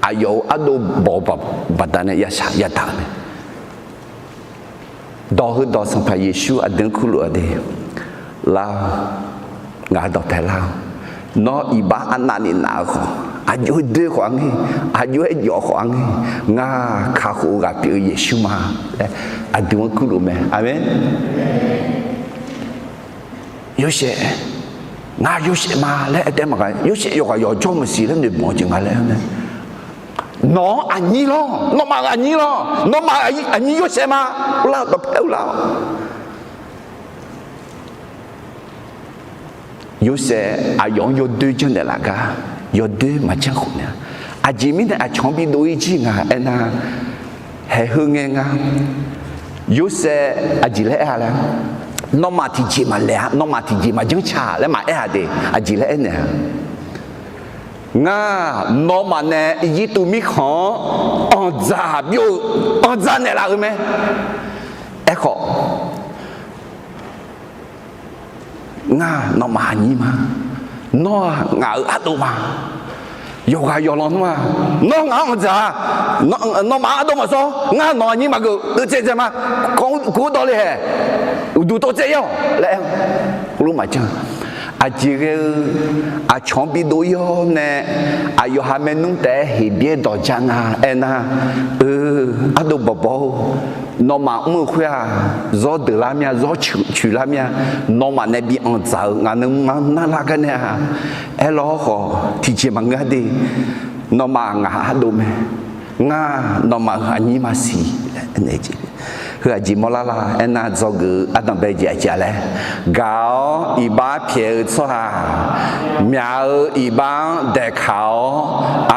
aqyawf-euq ardov bawq baqdanae yashaq yadaq-eu mae. Dawq heudawq Sanqpaq Yeqsur aqdui-anr kurluf-a de, Lar-awq, ngaq-euq dawqpae lar-awq. Nawr iqbax arnavni naf-eu khawf, aqjox-aer doer khawf-anr ngae, aqjox-aer jawf khawf-anr ngae, ngar kakhof-eu ghaq pyeuf-eu Yeqsur ma laer aqdui-anr kurluf mae. Aqmeq. Yorsaev, ngar Yorsaev ma laer aer taef maqgaq, Yorsaev yawqghaq yawqjawr maqsiq laer noeqbawq-eu jeq nga laer aer-eu mae. Nawq-anr aqnyir lawr, nawmaf-euq aqnyir lawr, nawmaf aqnyir Yorsaev ma, lar-awq, dawqpae lar-awq. Yorsaev aqyawf-anr yawdoer janrnaeq laf gar, yawdoer maqjanr khof nae-a. Aqjeq mirnae aqcawq-anr bidov-ir jir nga aernar, haeq heu ngae nga. Yorsaev aqjeq laer aer-a laer, nawmaf tiqjeq maqlaeq-a, nawmaf tiqjeq maqjanr ca laer maqaer-a de, aqjeq laer aernaeq-a. Ngar nawmaf nae Irjirtuv mirkhanq-anr anqdzaq byov-eu, anqdzaq naeqlaf-euq mae. Aerkhawf, ngar nawmaf aqnyir ma. Nawr-aq ngaq-euq ardov ma. Yawqghaq yawqlanq nmr-aq, nawr ngaq-anr anqdzaq-a. Nawmaf-anr ardov maqsawr, ngar nawq aqnyir maqgeuf, deuvtsaev dzae ma. Kawq-anr kuq-anr dawv le haeq, uqduq tov tsaev-ir-awq laer aer-eu. Khoerlof maqjanr. Aqjeq ghae-eu, aqcawq-anr bidov-ir-awr nae, aqyawf ha maernmr taef-aer Heqbyaer dawq ja nga aernar, eu, ardov bawqbawq-or, nawmaf mr-eu khoer-aq, zawr deuq lar mir-a, zawr coeq lar mir-a. Nawmaf nae bi anqdzaq-eu ngaq nuima narlar gar nae-aq, aerlawr khawf tiqjeq maqngeur-a de. Nawmaf ngaq-euq ardov mae. Ngar nawmaf-euq aqnyir maqsiq laer aernaeq jeq. Heu aqjeq mawrlar lar aernar, dzawgeuf-eu ardanqbae jeq aqjeq laer, gaq-awr iqbax pyaeq-eu tsawrhaq, myaq-eu iqbax-anr daeqkaq-awr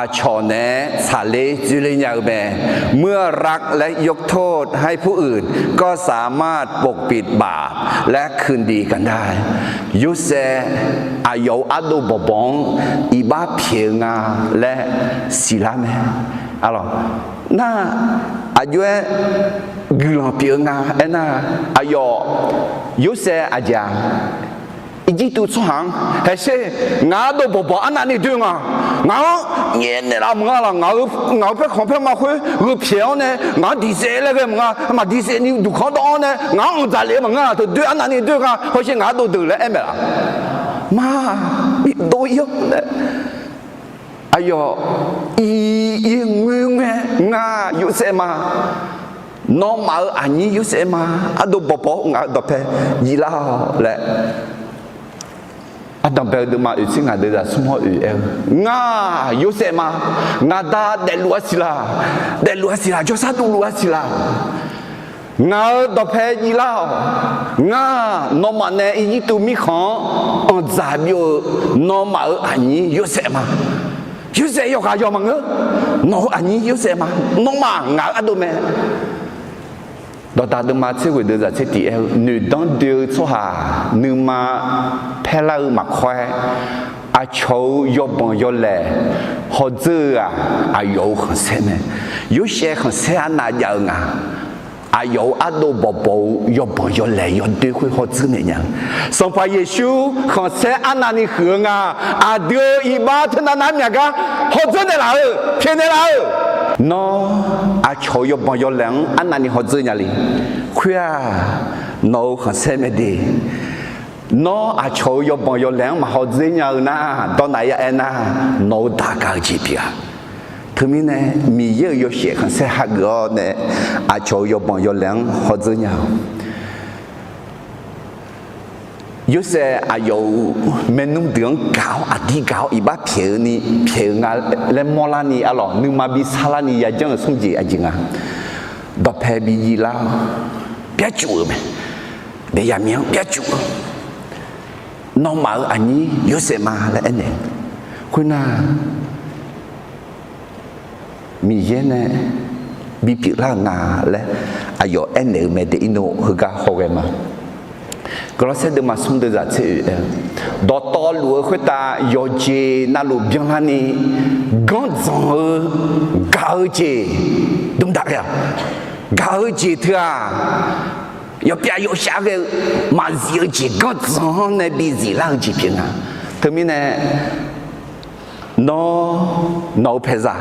aqcawq naeq-aer tsaqler dzoerler nya-eu mae. เมื่อรักและยกโทษให้ผู้อื่น ก็สามารถปกปิดบาปและคืนดีกันได้ Yorsaev aqyawf-euq ardov bawqbawq-anr iqbax pyaeq-eu nga laer siqlar mae. Aqlawq, nar, aqjox-aer guiqlanq pyeuf-eu nga aernar, aqyawf Yorsaev aqjeq-aq, Irjirtuv tsawrhaq-anr haeqsher, ngaq-anr ardov bawqbawq arnavni doe nga. Ngaq-anr nyaef naeqlaf maqnga laq, ngaq-euq paerkhanq paerma khoer gheu pyaeq-awr nae ngaq-anr diqsaef laer ghae maqnga. Maqdiqsaefni duqkhanq dawv-awr nae ngaq-anr anqdzaq lef-eu maqnga. Teudoer arnavni doe nga. Hawsher ngaq-anr ardov deuq laer aer maeq laf. Mar, bidov-ir-awr nae, aqyawf ir-ir ngoerngae, ngar Yorsaev ma. Nawmaf-euq aqnyir Yorsaev ma. Ardov bawqbawq-awr ngaq-euq dawqpae jiflar-awq laer ardanqbae-eu deuvma oeq tser ngaq deuq zaqsmr hawr oeq aer-eu, ngar Yorsaev ma. Ngaqda daefluf-a siq laq, daefluf-a siq laq, jawrsar dovluf-a siq laq. Ngaq-euq dawqpae jiflar-awq. Ngar nawmaf nae Irjirtuv mirkhanq-anr anqdzaq byov-eu nawmaf-euq aqnyir Yorsaev ma. Yorsaev yawqghaq yawq maqngeur. Nawq-euq aqnyir Yorsaev ma. Nawmaf ngaq-euq ardov mae. Dawqdaq deuvma tser ghoeq deuv zaq tser tiq aer-eu, noeqdanr doe-eu tsawrhaq nuima paerlar-eu maqkawr-aer, aqcawq-euq yawbanq yawlaeq hawdzeur-eu-aq, aqyawf-euq khanqsaer mae. Yorsaev khanqsaer arnav jav-eu nga. Aqyawf-euq ardov bawqbawq-eu yawbanq yawlaeq yawdoer khoer hawdzeur naeq nya-eu. Sanqpaq Yeqsur khanqsaer arnavni huiq-eu nga. Aqdui-euq iqbax teunav nav-aer myaq gar hawdzeur naeqlaf-eu, pyaeqnaeq laf-eu. Nawr, aqcawq-euq yawbanq yawlaeq-anr arnavni hawdzeur nya le. Khoer-aq, nawq-euq khanqsaer mae de. Nawr, aqcawq-euq yawbanq yawlaeq-anr maqhaw dzer nya-eu nar, dawrnav ya aer nar, nawq-euq daq gaq-eu jeq pyeuf-a. Teumirnae, Miqyaer-euq yawshaef khanqsaer hageuf-awr nae, aqcawq-euq yawbanq yawlaeq-anr hawdzeur nya-awq. Yorsaev aqyawf-euq maernmr deuq-anr gaq-awr, aqdir gaq-awr iqbax pyaeq-eu ni pyaeq-eu nga laer mawrlarni arlawq, nuima bi sarlarni yajanr-euq smr jeq aqjeq nga. Dawqpae bi jiv lar-awr, pyarcuf-euq mae. Daefyaq miq-anr pyarcuf-eu, nawmaf-euq aqnyir Yorsaev ma laer aernaeq-eu. Khoernar, Miqyaer nae bipyeuf lar-euq nga laer aqyawf aernaeq-eu mae de. Irnov heugar hawghae ma. Gawrlawrsaer deuvma smr deuv zaq tser oeq aer-eu, dawqtawvluf-eu khoertav yawqjeq navluf byanlarni ganrdzanq-eu gaq-eu jeq dmdav ghae-awq. Gaq-eu jeq teu-aq, yawpyav yawshaf ghae-eu maqzif-eu jeq ganrdzanq-anr nae bizif lar-eu jeq pyeuf nga. Teumirnae, nawr, nawq-eu paeqzaq,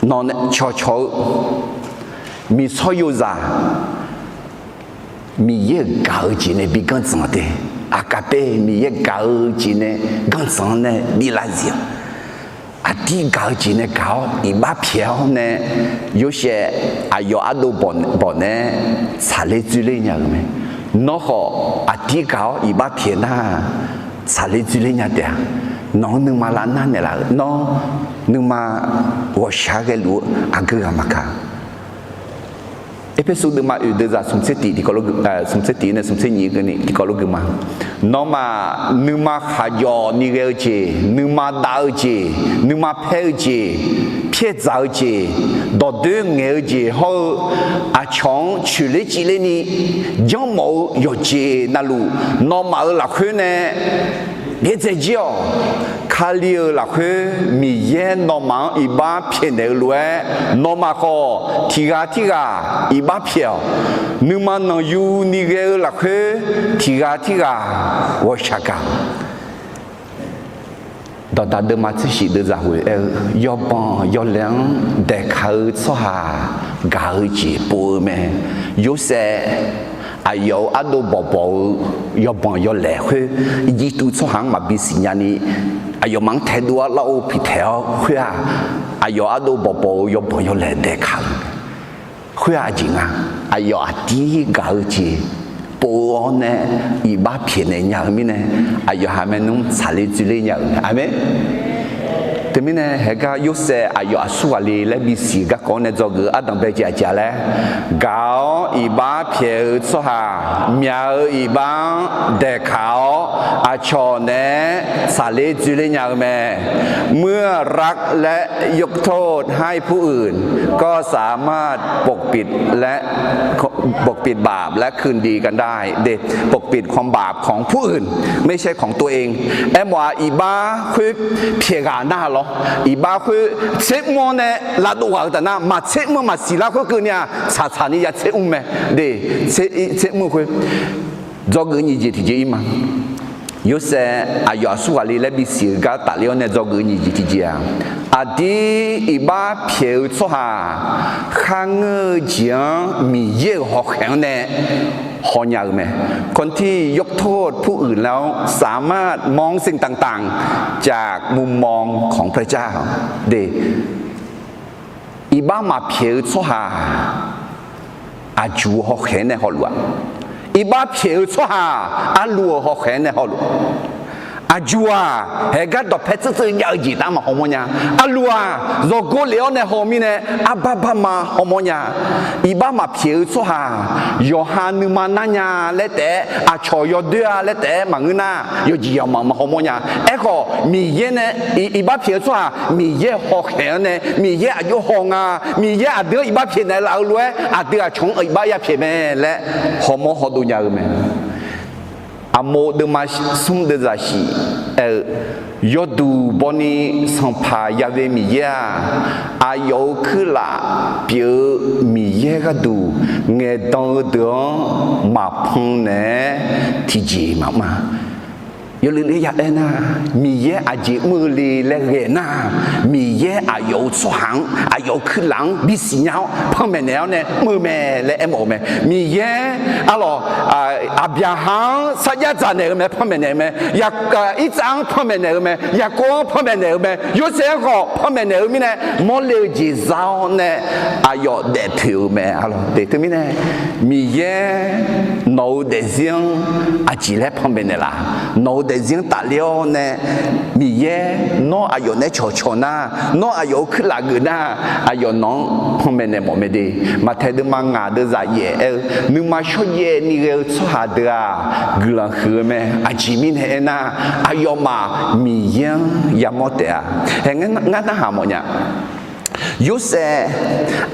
nawq nae cawqcawq-eu miqsawr yozaq, Miqyaer-euq gaq-eu jeq nae bi ganrdzanq te. Aqkaqpae Miqyaer gaq-eu jeq nae ganrdzanq-anr nae bi lavzif-awq. Aqdir gaq-eu jeq nae gaq-awr iqbax pyaeq-awr nae, Yorsaev aqyawf ardov bawq nae tsaqler dzoerler nya-euq mae. Nawr khawf aqdir gaq-awr iqbax pyaeq nar, tsaqler dzoerler nya taef-a. Nawq-anr nuima lavnar naeqlaf-euq, nawr nuima ghawqshaq ghaeluf-eu aqgeu ghaq maqkaq. Erpersu deuvma oeq deuv zaq smq tser tiq tiqkawv, smq tser tiq nae smq tser nyiq keuvni tiqkawv lof gui ma. Nawmaf nuima khaqjawf ni ghae-eu jeq, nuima dav-eu jeq, nuima paer-eu jeq, pyaerdzaq-eu jeq, dawqdoer ngaeq-eu jeq hawr-eu, aqcawq-anr coeqler civlerni janrmawf-eu yawqjeq navluf, nawmaf-euq lafkhoer nae byaerdzae jir-awq. Kali-euq lafkhoer Miqyaer nawmaf-anr iqbax pyaeqnaeq-eu lof-aer, nawmaf khawf tiq ghaq tirghaq iqbax pyaeq-awq. Nuima nanqyu ni ghae-eu lafkhoer tiq ghaq tirghaq ghawqshaq gaq. Dawqdaq deuvma tser shif deuv zaq ghoeq aer-eu, yawbanq yawlaeq-anr daeqkaq-eu tsawrhaq gaq-eu jeq pov-eu mae. Yorsaev aqyawf-euq ardov bawqbawq-eu yawbanq yawlaeq khoer, Irjirtuv tsawrhaq-anr maqbi siqnya ni, aqyawfmaf-anr taedov-awr larov piqtaeq-awr khoer-aq, aqyawf ardov bawqbawq-eu yawbanq yawlaeq daeqkaq-eu. Khoer-aq aqjeq nga, aqyawf aqdir gaq-eu jeq pov-awr nae iqbax pyaeqnaeq nya-eu mirnae, aqyawf ha maernmr tsaqler dzoerler nya-euq mae. Aqmeq. Teumirnae haegar Yorsaev aqyawf aqsurghaq le laer bisiq garkawv-anr nae dzawgeuf-eu ardanq bae jeq aqjeq-a laer, gaq-awr iqbax pyaeq-eu tsawrhaq myaq-eu iqbax-anr daeqkaq-awr aqcawq naeq-aer tsaqler dzoerler nya-eu mae. เมื่อรักและยกโทษให้ผู้อื่น ก็สามารถปกปิดและ ปกปิดบาปและคืนดีกันได้ ปกปิดความบาปของผู้อื่น ไม่ใช่ของตัวเอง Aermawf-aq, iqbax khoer pyaeq ghaq nar lawr, iqbax khoer tser mr-awr nae lavdov ghaq-eu taf nar, maqtser mr-eu maqsiq lar khoerkeuvni-aq, tsaqtsaq ni ya tser mr mae. De, tser mr-eu khoer dzawgeuf nyiq jeq tiqjeq ir ma. Yorsaev aqyawf aqsurghaq le laer bisiq-eu gar tafler-awr nae dzawgeuf nyiq jeq tiqjeq-aq, aqdir iqbax pyaeq-eu tsawrhaq kharngeur-eu jeq-anr Miqyaer-euq hawkhaeq-anr nae hawnya-eu mae. คนที่ยกโทษผู้อื่นแล้วสามารถมองสิ่งต่างๆจากมุมมองของพระเจ้า De, iqbax maqpyaeq-eu tsawrhaq aqjuq-eu hawkhaeq-anr nae hawluf-aq, iqbax pyaeq-eu tsawrhaq arlu-euq hawkhaeq-anr nae hawluf-aq, Aqjuq-aq, haeqgar dawqpae tseurtseur jav-eu jeq taf-anr maqhaw mawr nya. Aqluf-aq, zawqgor lef-awr nae haw mirnae, arbar barma haw mawr nya. Iqbax maqpyaeq-eu tsawrhaq, yawqha nuima nar nya laer taef-aer, aqcawq yawdoer-a laer taef-aer maqngeur nar, yawjeq yawmaf maqhaw mawr nya. Aerkhawf, Miqyaer nae iqbax pyaeq-eu tsawrhaq, Miqyaer hawkhaeq-anr nae, Miqyaer aqjox haw nga, Miqyaer aqdui-anr iqbax pyaeq naeqlaf-eu lof-aer, aqdui aqcawq-anr iqbax yapyaeq mae laer hawmawr hawdov nya-eu mae. Aqmov deuvma smr deuvzaq shif aer-eu, yawduq bawni Sanqpaq Ya've Miqyaer-aq, aqyawf-euq kuirlaf pyeuf-eu Miqyaer gharduq ngaeqdan-eu deuq-anr maqpan naeq-aer tiqjeq maqmr-a. Yawluiv le ya aer nar, Miqyaer aqjeq mr-eu le laer ghae nar, Miqyaer aqyawf-euq tsawrhaq-anr, aqyawf-euq kuirlaf-anr bisiq nya-awr panmaeq naeq-awr nae mr-eu mae laer aermawf-eu mae. Miqyaer arlawq, Aqbyaqhaq-anr sarjax dzaq naeq-eu mae, panmaeq naeq-eu mae. Irtsav-anr panmaeq naeq-eu mae, Yaqkov-anr panmaeq naeq-eu mae, Yorsaev-anr khawf panmaeq naeq-eu mirnae, mawrle-eu jeq za-awr nae aqyawf daefpoeq-euq mae. Arlawq, teq teumirnae, Miqyaer nawq-euq daefzir-anr aqjeq laer panmaeq naeqlaf? Nawq-euq daefzir-anr tafler-awr nae, Miqyaer nawr aqyawf naeq-aer cawqcawq nar, nawr aqyawf-euq kuirlaf geuf nar, aqyawf nawq-anr panmaeq naeq mawf mae de. Maqtaeq deuvma ngaq deuvzaq yaef aer-eu, nuima shawrjaev ni ghae-eu tsawrhaq deuq-aq, guiqlanq huiq-eu mae. Aqjeq mirnae aernar, aqyawfmaf Miqyaer-anr yamawr taef-a. Hae, ngar narhaq mawfnya. Yorsaev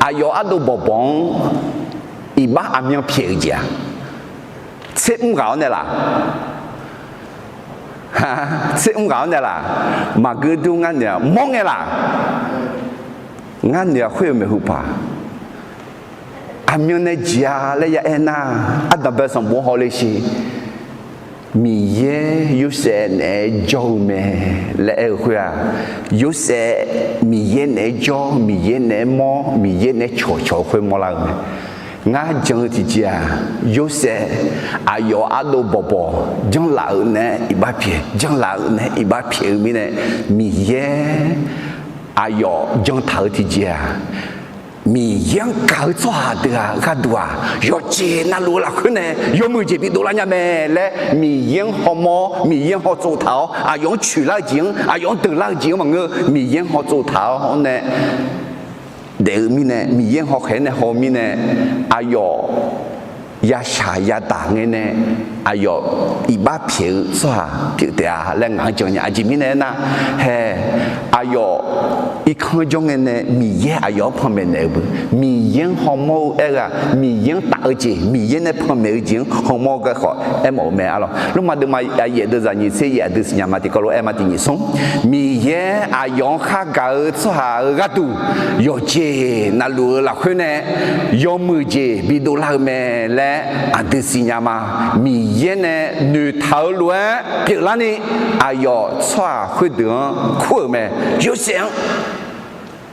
aqyawf ardov bawqbawq-anr iqbax aqmyan pyaeq-euq jeq-aq, tser mr ghaq-awr nae laq? Tser mr ghaq-awr nae laq? Maqgeur dur ngar noeq-aq mawr ngae laq? Ngar noeq-aq khoer-euq maeqhu paq, aqmyan nae jeq-a laer ya aer nar, ardanqbae sanqbof-anr hawle sher. Miqyaer Yorsaev naeq-aer jawr-eu mae laer aer-eu khoer-aq, Yorsaev Miqyaer naeq-aer jawr, Miqyaer naeq-aer mawr, Miqyaer naeq-aer cawqcawq-eu khoer mawrlar-eu mae. Ngar jan-eu tiqjeq-aq, Yorsaev aqyawf ardov bawqbawq janrlaf-euq naeq-aer iqbax pyaeq, janrlaf-euq naeq-aer iqbax pyaeq-eu mirnae, Miqyaer aqyawf jantaq-eu tiqjeq-aq, Miqyaer-anr gaq-eu tsawrhaq deuq-aq gharduq-aq, yawqjeq navluf-eu lafkhoer nae yawmuiq jeq bidov lar nya mae laer Miqyaer-anr hawmawr, Miqyaer-anr hawtsov taq-awr, aqyawf-anr coeqlar-eu jeq-anr, aqyawf-anr deuqlar-eu jeq-anr maqngeur, Miqyaer-anr hawtsov taq-awr nae daef-eu mirnae, Miqyaer-anr hawkhaeq-aer nae haw mirnae, aqyawf yashaq yadaq ngae nae aqyawf iqbax pyaeq-eu tsawrhaq pyeuf taef-a laer ngaq-anr jan nya. Aqjeq mirnae aernar, hae, aqyawf irkanr jawr ngae nae Miqyaer aqyawf-anr panmaeq naeq-eu beu, Miqyaer-anr hawmawr-eu aer-eu-aq, Miqyaer-anr taf-eu jeq, Miqyaer nae panmaeq-eu jeq-anr hawmawr-eu garkawv aermawf-eu mae. Arlawq, Lormav deuvma yaef deuvzaq nyiq tser yaef aqdui siqnya ma tiqkawv lof-aer ma tiq nyiq smr. Miqyaer aqyawf-anr khargaq-eu tsawrhaq-euq gharduq, yawqjeq navluf-eu lafkhoer nae yawmuiq jeq bidov lar-eu mae laer aqdui siqnya ma. Miqyaer nae noeqtaq-eu lof-aer pyeuflarni, aqyawf tsawrhaq khoerdeuq-anr kur-euq mae. Yorsaev-anr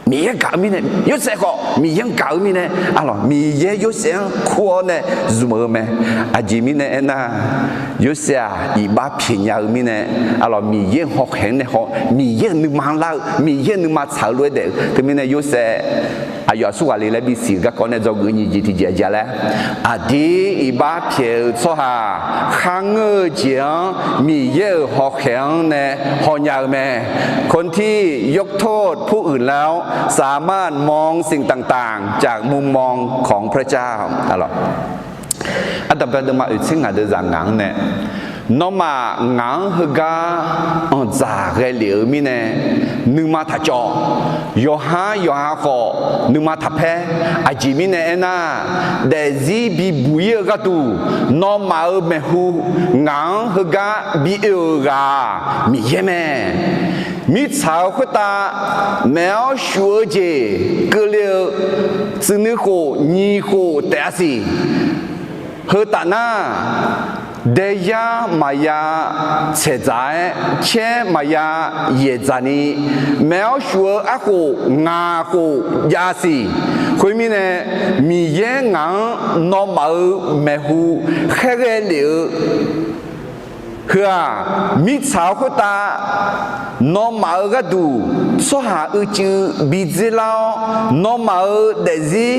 Miqyaer gaq-eu mirnae, Yorsaev khawf Miqyaer-anr gaq-eu mirnae, arlawq, Miqyaer Yorsaev-anr kur-awr nae zmq-eu mae. Aqjeq mirnae aernar, Yorsaev-aq iqbax pyaeq nya-eu mirnae, arlawq, Miqyaer-euq hawkhaeq-anr nae haw, Miqyaer-euq nuima lar-eu, Miqyaer-euq nuima tsaq-eu lof-aer daef-eu. Teumirnae Yorsaev aqyawf aqsur ghaq le laer bisiq-euq garkawv nae dzawgeuf nyiq jeq tiqjeq aqjeq laer, aqdir iqbax pyaeq-eu tsawrhaq kharngeur-eu jeq-anr Miqyaer-euq hawkhaeq-anr nae hawnya-eu mae. คนที่ยกโทษผู้อื่นแล้ว สามารถมองสิ่งต่างๆ จากมุมมองของพระเจ้า Ardanqbae deuvma oeq tser ngaq deuvzaq ngaq-anr nae, nawmaf ngaq-anr heugar anqdzaq ghae lef-eu mirnae, nuima taq cawv. Yawqha yawqha khawf nuima taq paer. Aqjeq mirnae aernar, daefzir bibuq-ir-eu gharduq, nawmaf-euq maeqhu ngaq-anr heugar bi oe-euq ghaq-aq, Miqyaer mae. Mirtsaq-euq khoertav maeq-awr shuf-eu jeq keuvle-eu tsuif nuikhof nyiq khof taef-a siq. Heu taf nar, daeyar maqya tsaeqdzaq-aer, caer maqya yaeqdzaq ni, maeq-awr shuf-eu arkhof ngaq khof jav siq. Khoermirnae, Miqyaer ngaq-anr nawmaf-euq maeqhu khaerghae lef-eu heu-aq, mirtsaq-euq khoertav nawmaf-euq gharduq tsawrhaq uicuiv bi dzerlar-awr, nawmaf-euq daefzir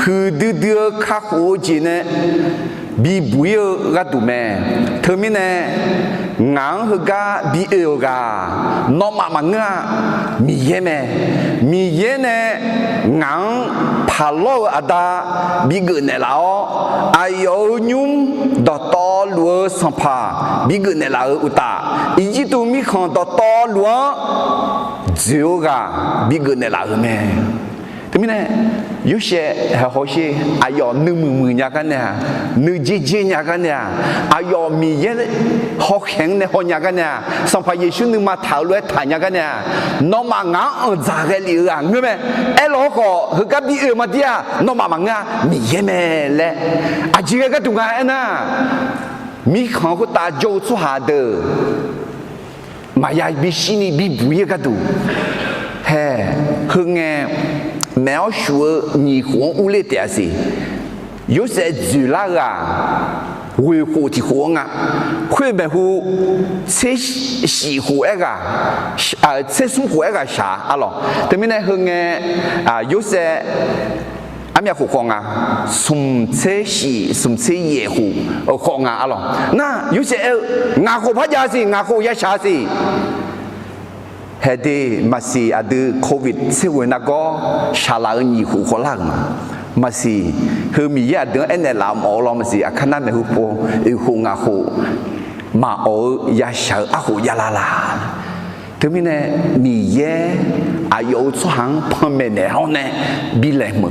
huiqdui dui-eu kakhof-eu jeq nae bibuq-ir-eu gharduq mae. Teumirnae, Ngaq-anr heugar bi oe-euq ghaq, nawmaf maqngeur-a, Miqyaer mae. Miqyaer nae ngaq-anr paqlawr-eu aqda bigeuf naeqlaf-awr, aqyawf-euq nymr dawqtawvluf-eu sanqpaq bigeuf naeqlaf-euq uqtaf, Irjirtuv mirkhanq dawqtawvluf-anr dzoeq-eu ghaq bigeuf naeqlaf-euq mae. Teumirnae, Yorsaev haeq hawsher, aqyawf nuimuiq muiq nya gar nae-aq, nuijer jer nya gar nae-aq, aqyawf Miqyaer hawkhaeq-anr nae haw nya gar nae-aq, Sanqpaq Yeqsur nuima taq-euq lof-aer taq nya gar nae-aq, nawmaf ngaq-anr anqdzaq ghae lef-eu ghaq ngeur mae. Aerlawq hawrkhawf, heugar bi oe-eu maqdir-aq, nawmaf maqngeur-a, Miqyaer mae laer aqjeq ghae gharduq nga aernar, mirkhanq khoertav jawr-eu tsawrhaq deuq maqya bishir ni bibuq-ir-eu gharduq, hae, heungae, maeq-awr shuf-eu nyiq khof-anr urler taef-a siq. Yorsaev dzoeqlar-eu-aq, ghoeq khof tiq khof-anr nga. Khoer maeqhu tser shif khof aerghaq, tser smr khof aerghaq shaq-a arlawq. Teumirnae heungae, Yorsaev armyav khof khawf nga, smq tser shif smq tser yaef khof-eu khawf nga arlawq. Nar Yorsaev aer-eu, ngaq khof par jav siq, ngaq khof ya shaq siq. Haeq de, maqsiq aqdui covid tser ghoe nargawr shaqlaf-euq nyiq khof khawf lar-euq ma. Maqsiq, heu Miqyaer aqdui-anr aernaeq laf mawf-eu law maqsiq, aqkar nar maeqhu pov oeq khof ngaq khof maqawf-eu ya shaq-eu arkhof javlar la. Teumirnae, Miqyaer aqyawf-euq tsawrhaq-anr panmaeq naeq-awr nae bi laeqhmq-eu,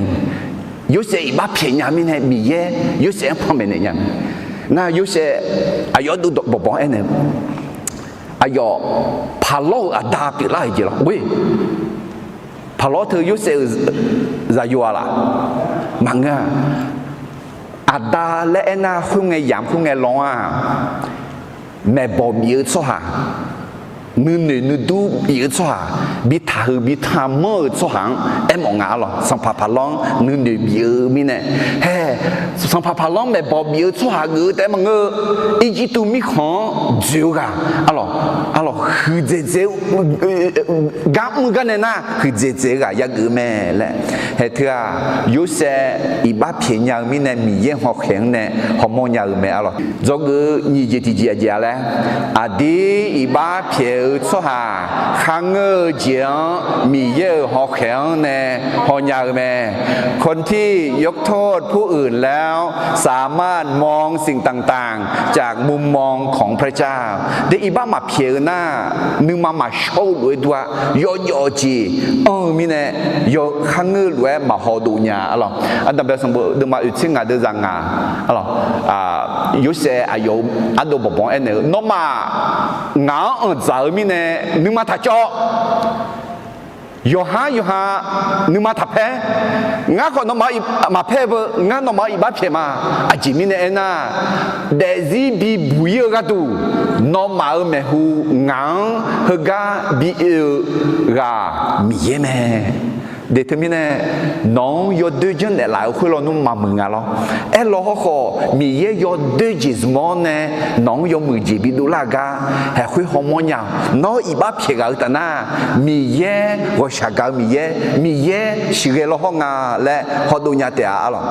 Yorsaev iqbax pyaeq nya mirnae Miqyaer Yorsaev-anr panmaeq naeq nya mae. Nar Yorsaev aqyawf ardov bawqbawq-anr aernaeq-eu, aqyawf paqlawr-euq aqda pyeuflar-euq jeq lawr ghoe. Paqlawr teu Yorsaev-euq zaqyo-a laf? Maqngeur-a. Aqda laer aernar khoerngae yamq khoerngae law-anr-aq, maeqbawq bif-eu tsawrhaq, nuinoeq nuidur bif-eu tsawrhaq, bi taqhuiq bi taqmanr-euq tsawrhaq-anr aermawf nga arlawq. Sanqpaq paqlawr-anr nuinoeq bif-eu mirnae, hae, sanqpaq paqlawr-anr maeqbawq bif-eu tsawrhaq geuf-eu taef-aer maqngeur-eu, Irjirtuv mirkhanq-anr dzoeq-eu ghaq arlawq, arlawq huiqdzaeq dzaeq-eu gar mr gar nae nar huiqdzaeq dzaeq-eu ghaq yageuf-eu mae laer. Haeq teu-aq, Yorsaev iqbax pyaeq nya-eu mirnae Miqyaer hawkhaeq-anr nae hawmawr nya-eu mae arlawq. Dzawgeuf-eu nyiq jeq tiqjeq aqjeq-a laer, aqdir iqbax pyaeq-eu tsawrhaq kharngeur-eu jeq-anr Miqyaer-euq hawkhaeq-anr nae hawnya-eu mae. คนที่ยกโทษผู้อื่นแล้วสามารถมองสิ่งต่างๆจากมุมมองของพระเจ้า De iqbax maqpyaeq-eu nar, nuima maqshawr-eu lof-aer dur-a, yawjawf jeq anr-eu mirnae, yawkhav ngeur-eu lof-aer maqhaw dov nya arlawq. Ardanqbae sanqbof deuvma oeq tser ngaq deuv zaq ngaq arlawq. Yorsaev aqyawf-euq ardov bawqbawq-anr aernaeq-eu, nawmaf ngaq-anr anqdzaq-eu mirnae nuima taqcawv. Yawqhar yawqha nuima taqpaer. Ngar khawf nawmaf-anr maqpaer beu, ngar nawmaf-anr iqbax pyaeq ma. Aqjeq mirnae aernar, daefzir bibuq-ir-eu gharduq, nawmaf-euq maeqhu ngaq-anr heugar bi oe-eu ghaq Miqyaer mae. De teumirnae, nawq-anr yawdoer janrnaeq laf-euq khoer lawnmr maqmuiq nga lawr. Aerlaw hawrkhawf, Miqyaer yawdoer jeq zmq-awr nae nawq-anr yawmuiq jeq bidovlar-eu gar haeq khoer hawmawr nya-awq. Nawr iqbax pyaeq ghaq-eu taf nar, Miqyaer ghawqshaq gaq-eu Miqyaer, Miqyaer siqghae law hawr nga laer hawdov nya taef-a arlawq.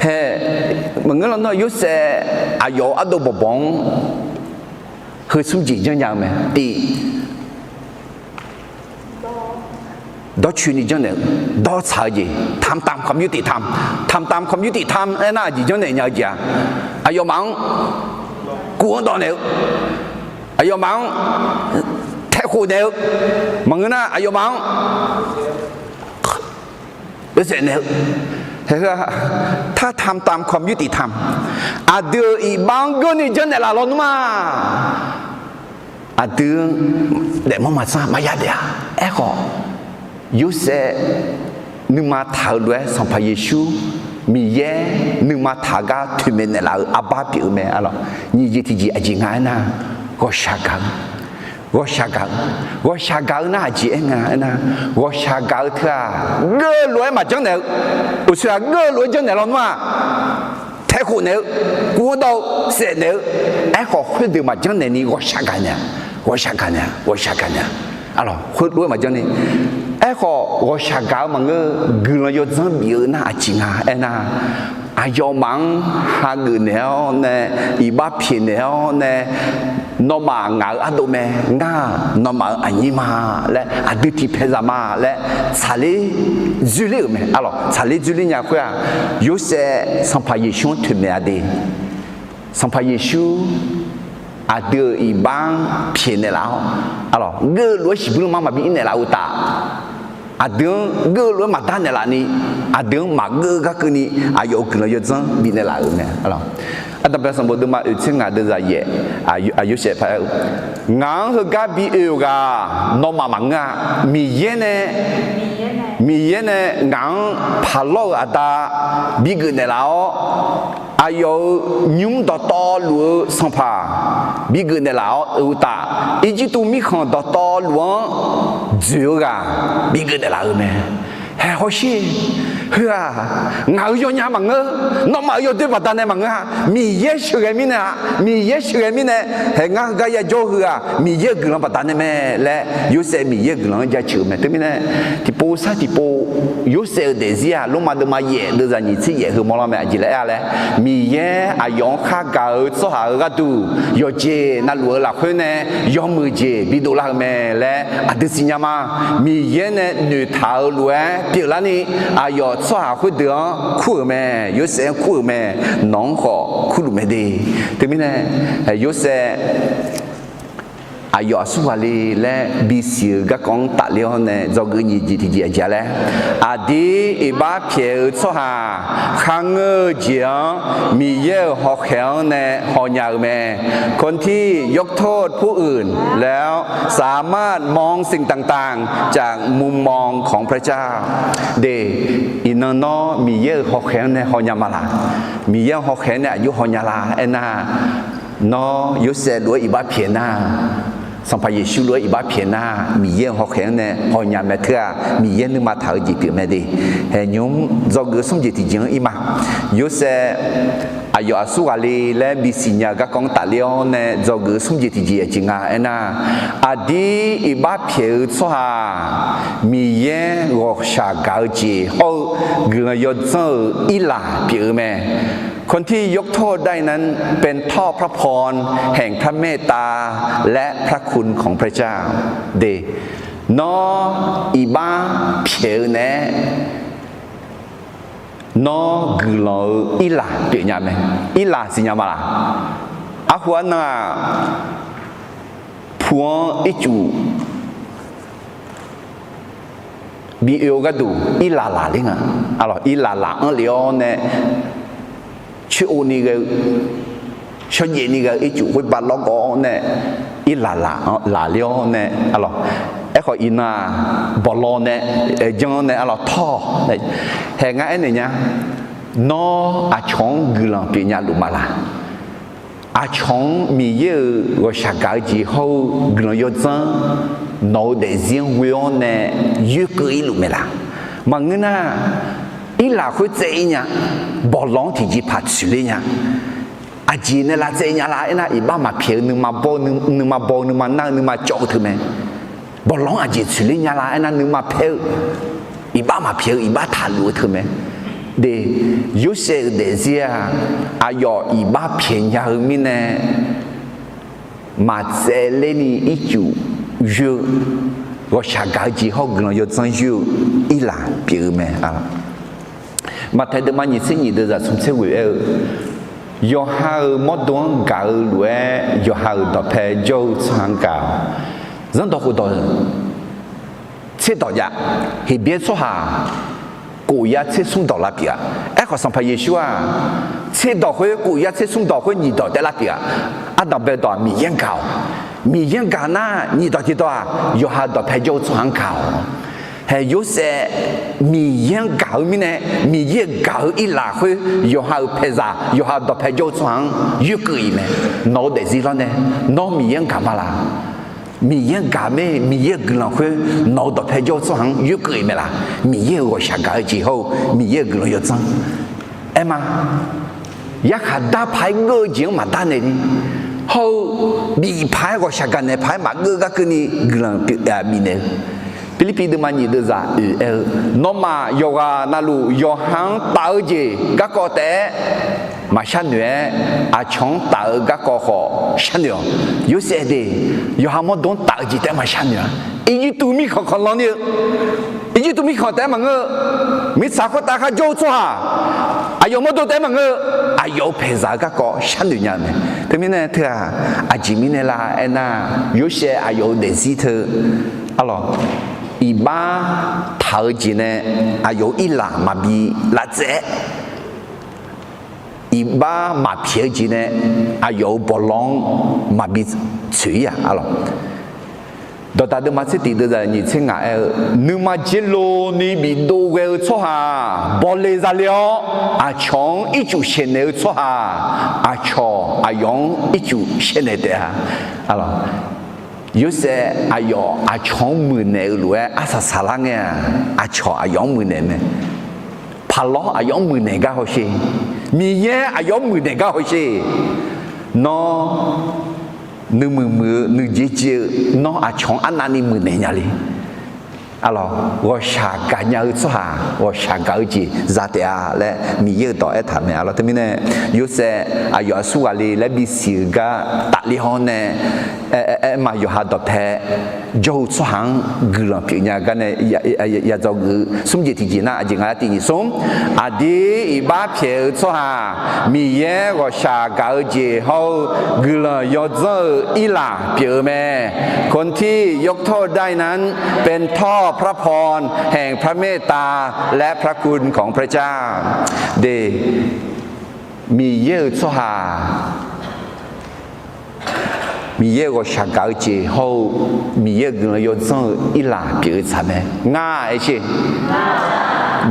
Hae, maqngeur lawnmr-aq, Yorsaev aqyawf-euq ardov bawqbawq-anr heu smr jeq janrnya-eu mae. Tiq, dawrcoeni janrnaeq-eu, dawrtsaq-eu jeq, ทำตามความยุติธรรม, ทำตามความยุติธรรม aernar aqjeq janrnaeq nya-eu jeq-aq, aqyawfmaf-anr kuv-anr dawv naeq-eu, aqyawfmaf-anr taekhof naeq-eu, maqngeur nar aqyawfmaf-anr yawsaef naeq-eu, ถ้าทำตามความยุติธรรม, aqdui-euq iqbax-anr geur ni janrnaeq laf lawnmr-aq, aqdui-anr daefmawr maqtsanr maqya daef-a. Aerkhawf, Yorsaev nuima taq-eu lof-aer Sanqpaq Yeqsur Miqyaer nuima taq-eu gar toeqmaeq naeqlaf-eu arbar pyeuf-eu mae arlawq. Nyiq jeq tiqjeq aqjeq nga aernar, ghawqshaq gaq-eu, ghawqshaq gaq-eu, ghawqshaq gaq-eu nar aqjeq aer nga aernar, ghawqshaq gaq-eu teu-aq, geur-eu lof-aer maqjanr naeq-eu, uqshoe-aq geur-eu lof-aer janrnaeq lawnmr-aq, taekhof naeq-eu, kuv-anr dawv-eu, saef naeq-eu, aerkhawf khoerdeuq maqjanr naeq ni ghawqshaq gaq naeq-a, ghawqshaq gaq naeq-a, ghawqshaq gaq naeq-a. Arlawq, khoerlof-aer maqjanr ni, aerkhawf ghawqshaq gaq-eu maqngeur-eu guiqlanq yawdzanr bif-eu nar aqjeq nga aernar, Aqyawfmaf-anr hageuf naeq-awr nae, iqbax pyaeq naeq-awr nae, nawmaf ngaq-euq ardov mae, ngar-aq nawmaf-euq aqnyir ma laer, aqdui tiq paeqzaq ma laer tsaqler dzoerler-euq mae. Arlawq, tsaqler dzoerler nya khoer-aq, Yorsaev Sanqpaq Yeqsur-anr toeqmaeq-a de. Sanqpaq Yeqsur aqdui-euq iqbax-anr pyaeq naeqlaf-awr, arlawq, geuv-eu lof-aer shiqbuir lanma maqbi ir naeqlaf-eu uqtaf, aqdui-anr geuv-eu lof-aer maqdar naeqlaf ni, aqdui-anr maqgeuv-eu gar keuvni, aqyawf-euq guiqlanq yawdzanr bifnaeq laf-euq mae. Ardanqbae sanqbof deuvma oeq tser ngaq deuvzaq yaef, Yorsaev paq-aer-eu, ngaq-anr heugar bi oe-euq ghaq nawmaf maqngeur-a. Miqyaer nae, Miqyaer nae ngaq-anr paqlawr-euq aqda bigeuf naeqlaf-awr, aqyawf-euq nymr dawqtawvluf-eu sanqpaq bigeuf naeqlaf-awr-eu uqtaf, Irjirtuv mirkhanq dawqtawvluf-anr dzoeq-eu ghaq bigeuf naeqlaf-euq mae. Hae hawsher, heu-aq ngaq-euq yawnya maqngeur, nawmaf-euq yawdoer baqdanae maqngeur-a. Miqyaer sheuqghae mirnae-aq, Miqyaer sheuqghae mirnae, hae ngar heugar yajawr-eu heu-aq Miqyaer-euq guiqlanq baqdanae mae laer, Yorsaev Miqyaer-euq guiqlanq-anr jaceuq-euq mae. Teumirnae, tiqpov sar tiqpov, Yorsaev-euq daefzir-aq, Lormav deuvma yaef deuvzaq nyiq tser yaef heu mawrlar mae. Aqjeq laer aer-a laer, Miqyaer aqyawf-anr khargaq-eu tsawrhaq-euq gharduq yawqjeq navluf-eu lafkhoer nae yawmuiq jeq bidov lar-eu mae laer aqdui siqnya ma. Miqyaer nae noeqtaq-euq lof-aer pyeuflarni, aqyawf tsawrhaq khoerdeuq-anr kur-euq mae, Yorsaev-anr kur-euq mae, nawq-anr khawf kurluf mae de. Teumirnae, Yorsaev aqyawf aqsur ghaq le laer bisiq-eu garkawv-anr tafler-awr nae dzawgeuf nyiq jeq tiqjeq aqjeq-a laer, aqdir iqbax pyaeq-eu tsawrhaq kharngeur-eu jeq-anr Miqyaer-euq hawkhaeq-anr nae hawnya-eu mae. คนที่ยกโทษผู้อื่นแล้วสามารถมองสิ่งต่างๆจากมุมมองของพระเจ้า De, iqnan nawr Miqyaer-euq hawkhaeq-anr nae hawnya ma laq? Miqyaer-euq hawkhaeq-anr nae aqjox hawnya la aernar, nawr Yorsaev lof-aer iqbax pyaeq nar, Sanqpaq Yeqsur lof-aer iqbax pyaeq nar, Miqyaer-euq hawkhaeq-anr nae hawnya mae teu-aq, Miqyaer nuima taq-eu jeq pyeuf mae de. Hae nymr dzawgeuf smr jeq tiqjeq-anr ir ma. Yorsaev aqyawf aqsur ghaq le laer bisiq nya-eu garkawv-anr tafler-awr nae dzawgeuf smr jeq tiqjeq aqjeq nga aernar, aqdir iqbax pyaeq-eu tsawrhaq Miqyaer ghawqshaq gaq-eu jeq hawr-eu guiqlanq yawdzanr-euq irlaq pyeuf-eu mae. คนที่ยกโทษได้นั้นเป็นท่อพระพรแห่งพระเมตตาและพระคุณของพระเจ้า De, nawr iqbax pyaeq-eu nae nawr guiqlanq-eu irlaq pyeufnya mae. Irlaq siqnya ma laq? Arhu arnan-aq, pu-anr ircuf bi oe-eu gharduq irlaq laqler nga. Arlawq, irlaq laq-anr lef-awr nae coer-o ni ghae-eu, shawrjaev ni ghae-eu ircuf khoer ba lawrgawv-awr nae irlaq laq-anr laqler-awr nae, arlawq, aerkhawf iqnan-aq, bawqlaw nae, aerjanr nae, arlawq, tawr-awq. Hae ngar aernaeq nya, nawr aqcawq-anr guiqlanq pyeufnya luf ma laq? Aqcawq-anr Miqyaer-euq ghawqshaq gaq-eu jeq hawr-eu guiqlanq yawdzanr nawq-eu daefzir-anr ghoe-awr nae yoerkeuv ir luf mae laq? Maqngeur nar, irlaq khoer tsaev ir nya, bawqlaw-anr tiqjeqpaq tsoeqler nya. Aqjeq nae lavtsaev nya la aernar, iqbax maqpyaeq-eu nuima baw-eu, nuima baw-eu, nuima nar-eu, nuima cawv-eu teu mae. Bawqlaw-anr aqjeq tsoeqler nya la aernar, nuima paer-eu, iqbax maqpyaeq-eu, iqbax taqluf-eu teu mae. De, Yorsaev-euq daefzir-aq, aqyawf iqbax pyaeq nya-eu mirnae, maqtsaevler ni ircuf yoer-eu, ghawqshaq gaq-eu jeq hawr-eu guiqlanq yawdzanr yoer-eu irlaq pyeuf-eu mae. Maqtaeq deuvma nyiq tser nyiq deuvzaq smr tser ghoeq aer-eu, yawqha-euq mawrdo-anr gaq-eu lof-aer yawqha-euq dawqpae jawr-eu tsawrhaq-anr gaq-awq. Zanrdawq khofdawq tserdawq jav, Heqbyaer tsawrhaq khof yar tser smr dawq lar pyeuf-a. Aerkhawf Sanqpaq Yeqsur-aq, tserdawq khoer, khof yar tser smr dawq khoer nyiq dawq taev lar pyeuf-a. Ardanqbae dawq-aq Miqyaer-anr gaq-awq. Miqyaer-anr gaq nar nyiq dawq tiq dawq-aq yawqha dawqpae jawr-eu tsawrhaq-anr gaq-awq. Hae Yorsaev Miqyaer-anr gaq-eu mirnae, Miqyaer-euq gaq-eu irlaf khoer yawqha-euq paeqzaq, yawqha dawqpae jawr-eu tsawrhaq-anr yoerkeuv-iq mae. Nawq-eu daefzir lawr nae, nawr Miqyaer-anr gaq ma laq? Miqyaer-anr gaq mae, Miqyaer-euq guiqlanq khoer nawq-eu dawqpae jawr-eu tsawrhaq-anr yoerkeuv-iq mae laf? Miqyaer-euq ghawqshaq gaq-eu jeq hawr-eu Miqyaer-euq guiqlanq yawdzanr aer ma. Yarkhaq dar paq-aer geur-eu jeq-anr maqdar naeq ni, hawr-eu bif paq-aer ghawqshaq gaq naeq paq-aer maqgeur gar keuvni guiqlanq bifnaeq-eu Pirlirpiv deuvma nyiq deuvzaq oeq aer-eu, nawmaf yawqghaq navluf yawqha-anr taf-eu jeq garkawv taef-aer maqshar noeq-aer, aqcawq-anr taf-eu garkawv khawf sharnoeq-awq. Yorsaev de, yawqha mawrdo-anr taf-eu jeq taef-aer maqshar noeq-a. Irjirtuv mirkhanq khanqlan ni-eu, Irjirtuv mirkhanq taef-aer maqngeur-eu, mirtsaq khoertav kharjawr-eu tsawrhaq, aqyawf mawrdo taef-aer maqngeur-eu, aqyawf-euq paeqzaq-eu garkawv sharnoeq nya-eu mae. Teumirnae teu-aq, aqjeq mirnae la aernar, Yorsaev aqyawf-euq daefzir teu, arlawq, iqbax taq-eu jeq nae aqyawf-euq irlaq maqbi lavtsaev-aer, iqbax maqpyaeq-eu jeq nae aqyawf-euq bawqlawr-anr maqbi tsoeq-ir-aq, arlawq. Dawqdaq deuvma tser tiq deuvzaq nyiq tser ngaq aer-eu, nuima jerlov ni bidov ghae-eu tsawrhaq bawle zale-awr, aqcawq-anr ircuf shaeqnaeq-eu tsawrhaq, aqcawq aqyawf-anr ircuf shaeqnaeq taef-a. Arlawq, Yorsaev aqyawf aqcawq-anr muiqnaeq-eu lof-aer arsaq saqlar ngae-aq, aqcawq aqyawf-anr muiqnaeq mae. Paqlawr aqyawf-anr muiqnaeq gar hawsher. Miqyaer aqyawf-anr muiqnaeq gar hawsher. Nawr nuimuiq muiq-eu, nuijeq jeq-eu, nawr aqcawq-anr arnavni muiqnaeq nya le. Arlawq, ghawqshaq gaqnya-eu tsawrhaq ghawqshaq gaq-eu jeq za taef-a laer Miqyaer-euq dawq aertaq mae. Arlawq, teumirnae Yorsaev aqyawf aqsur ghaq le laer bisiq-euq gar tafler hawr nae, aer, aer, aer ma yawqha dawqpae jawr-eu tsawrhaq-anr guiqlanq pyeufnya gar nae ya, ya, ya, yadzawgeuf-eu smr jeq tiqjeq nar, aqjeq ngaq lar tiq nyiq smr. Aqdir iqbax pyaeq-eu tsawrhaq, Miqyaer ghawqshaq gaq-eu jeq hawr-eu guiqlanq yawdzanr-eu irlaq pyeuf-eu mae. คนที่ยกโทษได้นั้นเป็นเพราะพระพรแห่งพระเมตตาและพระคุณของพระเจ้า de. Miqyaer-euq tsawrhaq, Miqyaer-euq ghawqshaq gaq-eu jeq hawr-eu, Miqyaer-euq guiqlanq yawdzanr-eu irlaq pyeuf-eu tsaq mae. Ngar aer sher.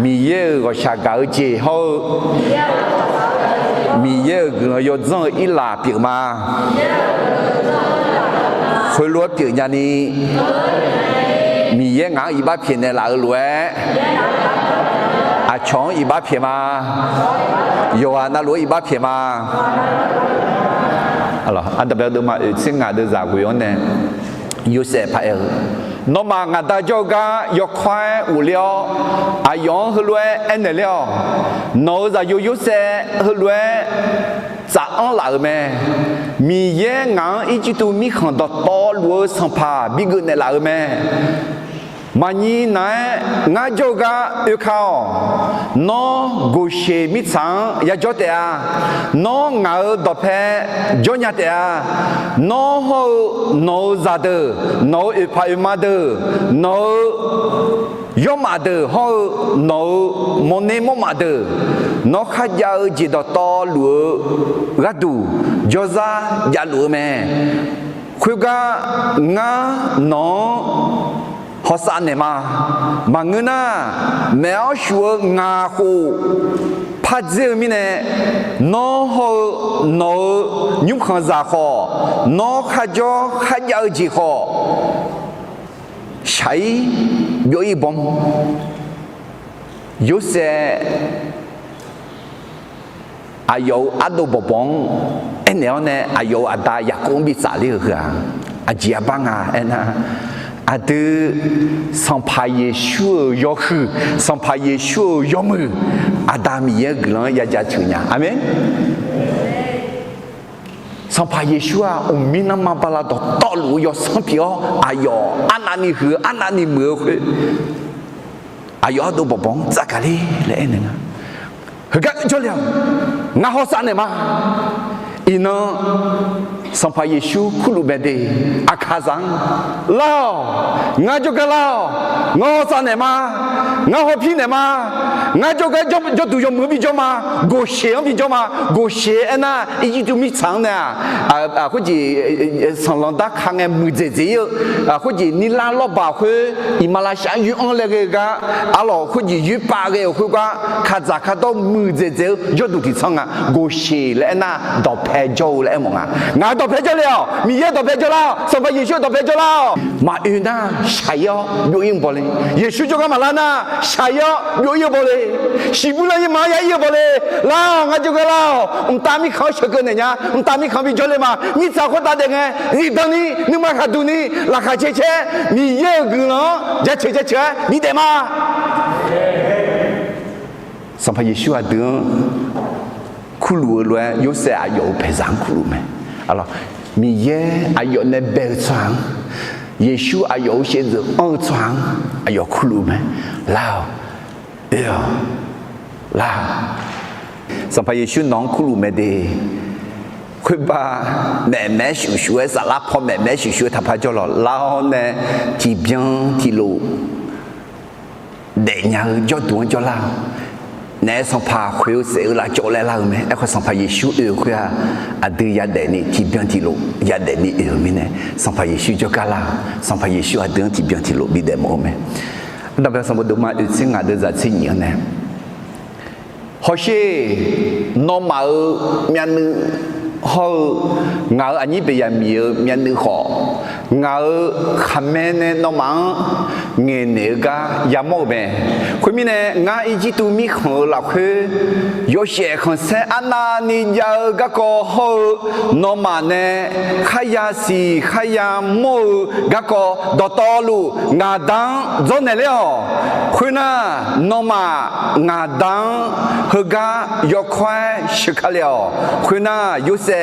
Miqyaer-euq ghawqshaq gaq-eu jeq hawr-eu, Miqyaer-euq guiqlanq yawdzanr-eu irlaq pyeuf ma. Khoerlof-aer pyeufnya ni, Miqyaer ngaq-anr iqbax pyaeqnaeq laf-eu lof-aer, aqcawq-anr iqbax pyaeq ma. Yawqghaq navluf-anr iqbax pyaeq ma. Aqdaq byav deuvma oeq tser ngaq deuvzaq ghoeq-anr nae, Yorsaev paq-aer-eu, nawmaf ngaq Da jawr-eu gar yawkawr-aer ghofler-awr, aqyawf-anr heulof-aer aernaeq ler-awq. Nawq-euq zaqyo Yorsaev heulof-aer tsaf-anr laf-euq mae. Miqyaer ngaq-anr Irjirtuv mirkhanq dawqtawvluf-eu sanqpaq bigeuf naeqlaf-euq mae. Maqnyiq naq-aer ngar jawr-eu gar oekar-awq. Nawr Goqseq mirtsaq-anr yajawr taef-a. Nawr ngaq-euq dawqpae jawrnya taef-a. Nawr hawr-eu nawq-euq zaqdeuq, nawq-euq oeqpaq oeqma deuq, nawq-euq yawrmaf deuq hawr-eu nawq-euq mawrner mawrmaf deuq, nawr kharjav-eu jeq dawqtawvluf-eu gharduq jawrzar javluf-eu mae. Khoergar ngar nawq-anr hawsav naeqma. Maqngeur nar, maef-awr shuf-eu ngaq khof pardzer-eu mirnae, nawr hawr-eu nawq-euq nymrkhanqzaq khawf, nawr kharjawr kharjav-eu jeq khawf, shaq-ir byov-ir bawm. Yorsaev aqyawf-euq ardov bawqbawq-anr aernaeq-awr nae, aqyawf-euq aqda Yaqkov-anr bitsaf ler-euq heu-aq, aqjeq arbar nga aernar, aqdui, Sanqpaq Yeqsur-euq yawhuiq, Sanqpaq Yeqsur-euq yawmuiq, Aqda Miqyaer-euq guiqlanq-anr yaja ceuq nya. Aqmeq. Sanqpaq Yeqsur-aq, mqmir nanrma bala dawqtawvluf-eu yawsanr pyeuf-awr, aqyawf arnavni huiq-eu arnavni muiq-eu khoer, aqyawf ardov bawqbawq-anr tsafgaq ler laer aernaeq nga. Heugar jawrle-awq. Ngar hawsav naeqma. Iqnan Sanqpaq Yeqsur kurluf bae de, aqkaqzaq-anr, Lar-awq. Ngar jawrgar lar-awq. Ngar hawsav naeqma. Ngar hawpir naeqma. Ngar jawrgar jawrduq yawmuiq-anr bijawr ma. Goqseq-anr bijawr ma. Goqseq aernar, Irjirtuv mirtsaq-anr nae-aq, khoerjeq sanqlanq darka ngae muiqdzaeq dzaeq-ir-eu, khoerjeq nirlar lawrbaq khoer iqmalavshav-anr yoer-anr laer ghae-eu gar, arlawq khoerjeq yoerpav ghae-euq khoergar, kaqdzaq kaqdawr muiqdzaeq dzaeq-eu yawrduq tiqtsanr nga. Goqseq laer aernar, dawqpae jawr-eu laer aermawf nga. Ngaq-euq dawqpae jawrle-awq. Miqyaer dawqpae jawrlar-awq. Sanqpaq Yeqsur dawqpae jawrlar-awq. Maqoe nar shaqir-awr byov-ir-eu bawle. Yeqsur jawrgar maqlar nar shaqir-awr byov-ir-eu bawle. Shiqbuir lanr-ir ma-anr ya-ir-eu bawle. Lar-awq, ngar jawrgar lar-awq. Mqtav mirkhanq-anr sheuqkeuv naeq nya. Mqtav mirkhanq bi jawrle ma. Mirtsaq khoertav daef ngae, zifdan ni, nuima khaqduq ni, laqkhaq cae cae, Miqyaer-euq guiqlanq-anr jaceuq jaceuq-aer bidaef ma. Sanqpaq Yeqsur aqdui-anr kurluf-eu lof-aer, Yorsaev aqyawf-euq paeqzaq-anr kurluf mae. Miqyaer aqyawf nae bae-eu tsawrhaq-anr, Yeqsur aqyawf-euq shaevdzeuf anr-eu tsawrhaq-anr aqyawf kurluf mae. Lar-awq, oe-awq, lar-awq. Sanqpaq Yeqsur nawq-anr kurluf mae de. Khoerbar, maefmaeq-aer shuf shuf-aer, saflar paw maefmaeq-aer shuf shuf-aer taqpar jawrlawq. Lar-awr nae tiqbyan tiqlof daefnya-eu jawrduq-anr jawrlar-awq. Naef sanqpaq khoeq-eu saef-eu lavcawv laer lar-eu mae. Aerkhawf Sanqpaq Yeqsur oe-euq khoer-aq, aqdui yadaef ni tiqbyan tiqlof yadaef ni oe-euq mirnae, Sanqpaq Yeqsur jawrgar lar-awq. Sanqpaq Yeqsur aqdui-anr tiqbyan tiqlof bidaef mawf-eu mae. Ardanqbae sanqbof deuvma oeqtser ngaq deuq zaqtser nyiq-anr nae, hawsher, nawmaf-euq myavnuiv hawr-eu ngaq-euq aqnyir Beqyaqmiq-euq myavnuiv khawf, ngaq-euq khaqmae nae nawmaf-anr ngaeqnaeq-eu gar yamawr-euq mae. Khoermirnae, ngar Irjirtuv mirkhanq-euq lafkhoer yawshaef khanqsaer arnavni jav-eu garkawv hawr-eu, nawmaf nae kharya siq kharya mawr-eu garkawv dawqtawvluf ngaq Da-anr dzawrnaeq ler-awq. Khoernar, nawmaf ngaq Da-anr heugar yawkawr-aer sheuka le-awq. Khoernar, Yorsaev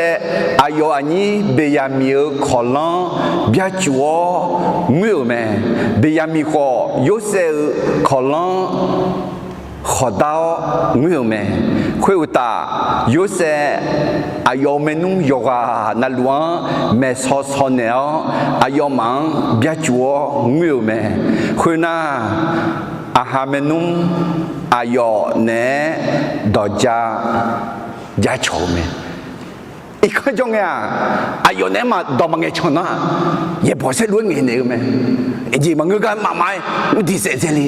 aqyawf aqnyir Beqyaqmiq-euq kawqlanr byacuf-awr ngoer-euq mae. Beqyaqmiq khawf, Yorsaev-euq kawqlanr khawqdar-awr ngoer-euq mae. Khoeruqtaf, Yorsaev aqyawf-euq maernmr yawqghaq navluf-anr maeqsaw saw naeq-awr, aqyawfmaf-anr byacuf-awr ngoer-euq mae. Khoernar, aqha maernmr aqyawf naeq-aer dawqja jacawq-eu mae. Irkanr jawr ngae-aq, aqyawf naeq-aer maq dawq maqngaeq canq nar, yaeqbawq saerlu-aer ngaeqnaeq-eu mae. Aqjeq maqngeur gar mafma-aer mr diq saef dzae le.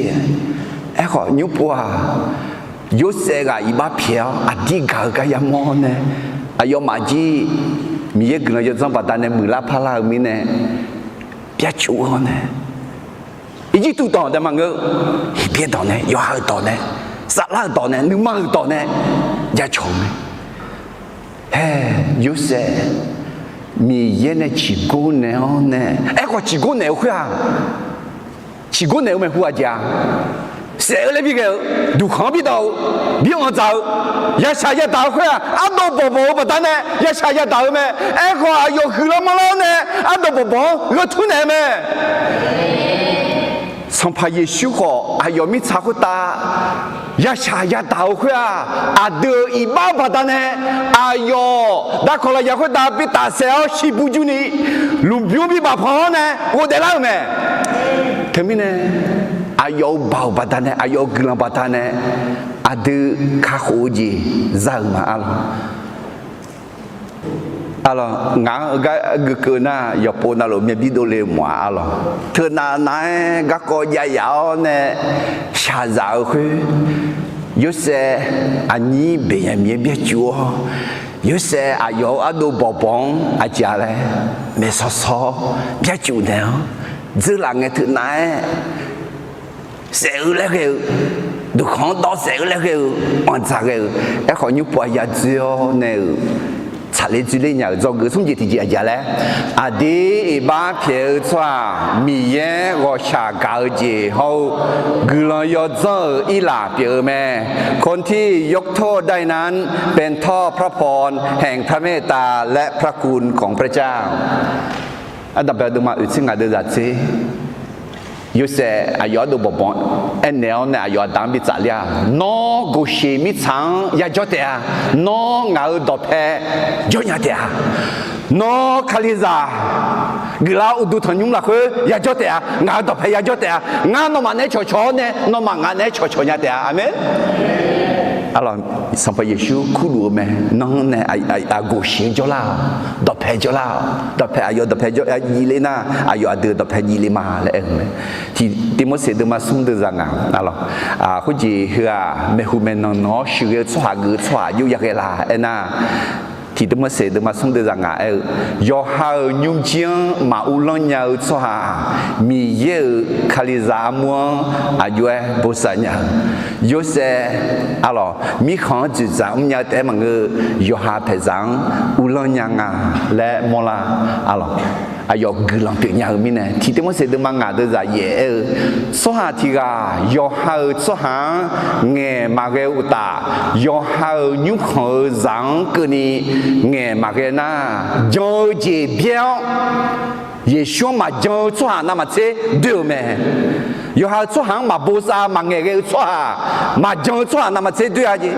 Aerkhawf, nymr pov-aq, Yorsaev ghaq iqbax pyaeq-awr aqdir gaq-eu gar yamawr nae, aqyawfmaf jir Miqyaer guiqlanq yawdzanr baqdanae muiqlar parlar-eu mirnae, byacuf-awr nae, Irjirtuv dawq dae maqngeur, Heqbyaer dawq nae, yawqha-euq dawq nae, saflar-euq dawq nae, nuima-euq dawq nae jacawq-eu mae. Hae, Yorsaev Miqyaer nae ciqgor naeq-awr nae, aerkhawf ciqgor naeq-eu khoer-aq, ciqgor naeq-eu maeqhu aqjeq-a, saef-eu laer bi ghae-eu, duqkhanq-anr bi dawq-eu, bi anqdzaq-eu, yashaq yadaq-eu khoer-aq, ardov bawqbawq-eu baqdanae yashaq yadaq-eu mae. Aerkhawf, aqyawf huiqlar manrlar-awr nae ardov bawqbawq-anr gheu tur naeq-eu mae. Sanqpaq Yeqsur khawf, aqyawf mirtsaq khoertav yashaq yadaq-eu khoer-aq, aqdui-euq iqbax baqdanae, aqyawf darkawq lafyaq khoertav bi tafsaef-awr shiqbuq jurni, lmqbymr bi bafpanq-awr nae ghofdaef lar-euq mae. Teumirnae, aqyawf-euq baoq baqdanae, aqyawf-euq guiqlanq baqdanae, aqdui kakhof-eu jeq za-euq ma arlawq. Arlawq, ngaq-anr heugar geufkeuv nar, yawqpov navluf myav bir dovle mawf-a arlawq. Teunav nav-aer garkawv jav yaf-awr nae shaqzaq-eu khoer, Yorsaev aqnyir Beqyaqmiq-aer byacuf-awr, Yorsaev aqyawf-euq ardov bawqbawq-anr aqjeq-a laer maeqsaw saw-awr byacuf naeq-awr, dzeurlaf ngae teunav-aer saef-eu laer ghae-eu, duqkhanq-anr dawv saef-eu laer ghae-eu, anqdzaq ghae-eu, aerkhawf nymr pov-a yadzoer-awr nae-euq tsaqler dzoerler nya-euq dzawgeuf smr jeq tiqjeq aqjeq-a laer, aqdir iqbax pyaeq-eu tsawrhaq Miqyaer ghawqshaq gaq-eu jeq hawr-eu, guiqlanq yawdzanr-euq irlaf pyeuf-eu mae. คนที่ยกโทษได้นั้นเป็นเพราะพระพรแห่งพระเมตตาและพระคุณของพระเจ้า Ardanqbae deuvma oeqtser ngaq deuv zaqtser, Yorsaev aqyawf ardov bawqbawq aernaeq-awr nae aqyawf aqda-anr bi tsafler-a, Nawr, Goqseq mirtsaq-anr yajawr taef-a. Nawr, ngaq-euq dawqpae jawrnya taef-a. Nawr, Kalizaq guiqlanq uqduq tanqnymr lafkhoer yajawr taef-a. Ngaq-euq dawqpae yajawr taef-a. Ngar nawmaf naeq-aer cawqcawq-awr nae, nawmaf ngaq naeq-aer cawqcawq nya taef-a. Aqmeq. Arlawq, Sanqpaq Yeqsur kurluf-eu mae. Nanr nae aq, aq, aq, Goqseq-anr jawrlar-awq. Dawqpae jawrlar-awq. Dawqpae, aqyawf dawqpae jawr, jiv le nar, aqyawf aqdui dawqpae jiv le ma laer aer-eu mae. Tiq, Tiqmorseq deuvma smr deuv zaq ngaq, arlawq, khoerjeq heu-aq, maeqhu maeqnan nan-awr sheuqghae-eu tsawrhaq geuf-eu tsawrhaq jov yaghae la aernar, Tiqdeuvmawr seq deuvma smr deuvzaq ngaq aer-eu, yawqha-euq nymrjir-anr maq uvlanr nya-eu tsawrhaq-aq, Miqyaer-euq Kalizaq armur-anr aqjox-aer bosav nya-eu, Yorsaev, arlawq, mirkhanq-anr dzoeqdzaq mrnya-eu taef-aer maqngeur, yawqha paeqzaq-anr uvlanr nya nga laer mawrlar, arlawq, aqyawf guiqlanq pyeufnya-eu mirnae, Tiqdeuvmawr seq deuvma ngaq deuvzaq yaef aer-eu, tsawrhaq tiq ghaq yawqha-euq tsawrhaq-anr ngaeq maqghae-eu uqtaf, yawqha-euq nymrkhanq-euq zaq-anr keuvni ngaeq maqghae nar, jan-eu jeq byaer-awr, Yeqsur-anr maqjan-eu tsawrhaq navmaqtser doer-eu mae. Yawqha-euq tsawrhaq-anr maqbosav maqngaeq ghae-eu tsawrhaq, maqjan-eu tsawrhaq navmaqtser doer-a jeq.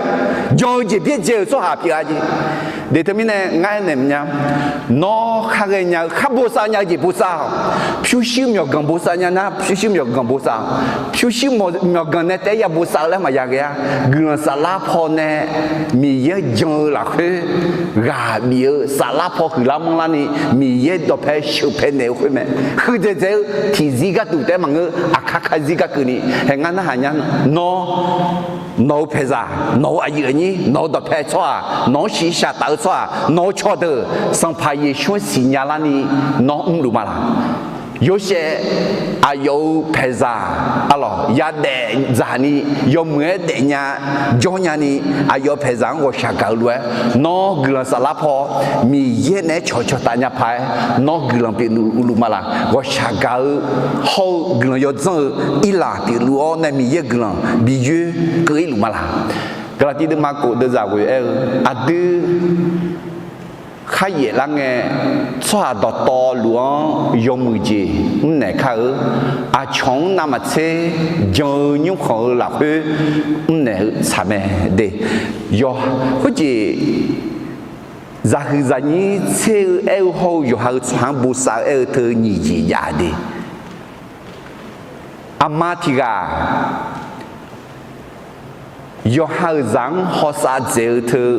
Jan-eu jeq byaerdzae-euq tsawrhaq pyeuf-a jeq. Deq teumirnae ngar aernaeq maqnya, nawr khar ghaenya-eu khar bosav nya-eu jeq bosav-awq. Pyurshuir myawqganq bosav nya nar pyurshuir myawqganq bosav-awq. Pyurshuir myawqganq nae taef-aer ya bosav-eu laer maqya ghae-a. Guiqlanq saflar paw nae Miqyaer-anr jan-eu lafkhoer ghaq bif-eu saflar paw huiqlar manrlarni Miqyaer dawqpae sheuqpae naeq-eu khoer mae. Huiqdzaeq dzaeq-eu tiqzir gharduq taef-aer maqngeur, aqkar karzir garkeuvni hae ngar narhaq nya nawr, nawq-eu paeqzaq, nawq-eu aqyuif aqnyir, nawq-eu dawqpae tsawrhaq, nawq-anr shiqshaq taf-eu tsawrhaq, nawq-eu cawqdeuq Sanqpaq Yeqsur-anr siqnya larni nawr mrluf ma laq? Yorsaev aqyawf-euq paeqzaq, arlawq, yadaef dzaqni yawmuiq-aer daefnya jawrnya ni aqyawf-euq paeqzaq-anr ghawqshaq gaq-eu lof-aer, nawr guiqlanq saflar paw Miqyaer naeq-aer cawqcawq taf nya paq-aer nawr guiqlanq pyeufluf ma laq? Ghawqshaq gaq-eu hawr-eu guiqlanq yawdzanr-eu irlaf pyeufluf-awr nae Miqyaer-euq guiqlanq bi yoer keuv-ir luf ma laq? Gaqlaqtiv deuvma kof deuvzaq ghoe aer-eu, aqdui kharyaef lar ngae, tsawrhaq dawqtawvluf-anr yawmuiq jeq mrnaeq kar-eu, aqcawq-anr navmaqtser jan-eu nymrkhanq-eu lafkhoer mrnaeq-eu tsaq mae de. Yawq, khoerjeq zaqhuiq zaqnyir tser-eu aer-eu hawr-eu yawqha-euq tsawrhaq-anr bosav-eu aer-eu teu nyiq jeq jav de. Aqma tiq ghaq yawqha-euq zaq-anr hawsav dzaeq-eu teu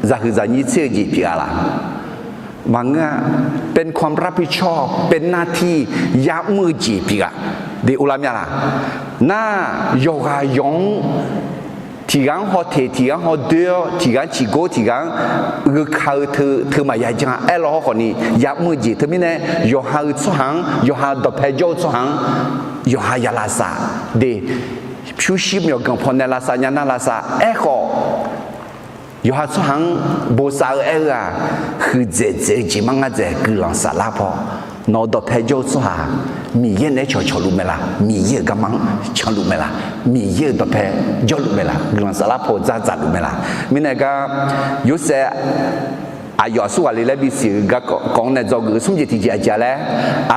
zaqhuiq zaqnyir tser-eu jeq pyeuf-a laq? Maqngeur-a. เป็นความรับผิดชอบ เป็นหน้าที่ ya'mr-eu jeq pyeuf-a de, uvlar mya laq? Nar, yawqghaq yawq-anr tiq ghaq-anr hawteq tiq ghaq-anr hawdoer-awr tiq ghaq-anr ciqgor tiq ghaq-anr gheuka-eu teu teu maqya jan aer law hawr khawfni ya'mr-eu jeq teumirnae yawqha-euq tsawrhaq-anr yawqha dawqpae jawr-eu tsawrhaq-anr yawqha ya lavsav de. Pyurshuir myawqganq pawnae lavsav nya nar lavsav aerkhawf, yawqha tsawrhaq-anr bosav-eu aer-eu-aq, huiqdzaeq dzaeq-eu jeq mar ngar dzaeq guiqlanq saflar paw, nawq-eu dawqpae jawr-eu tsawrhaq Miqyaer naeq-aer cawqcawq luf mae laq? Miqyaer-euq garma-anr canluf mae laq? Miqyaer-euq dawqpae jawrluf mae laq? Guiqlanq saflar paw dzardzaq luf mae laq? Mirnae gar, Yorsaev aqyawf aqsur ghaqle laer bisiq-eu garkawv-anr nae dzawgeuf-eu smr jeq tiqjeq aqjeq laer,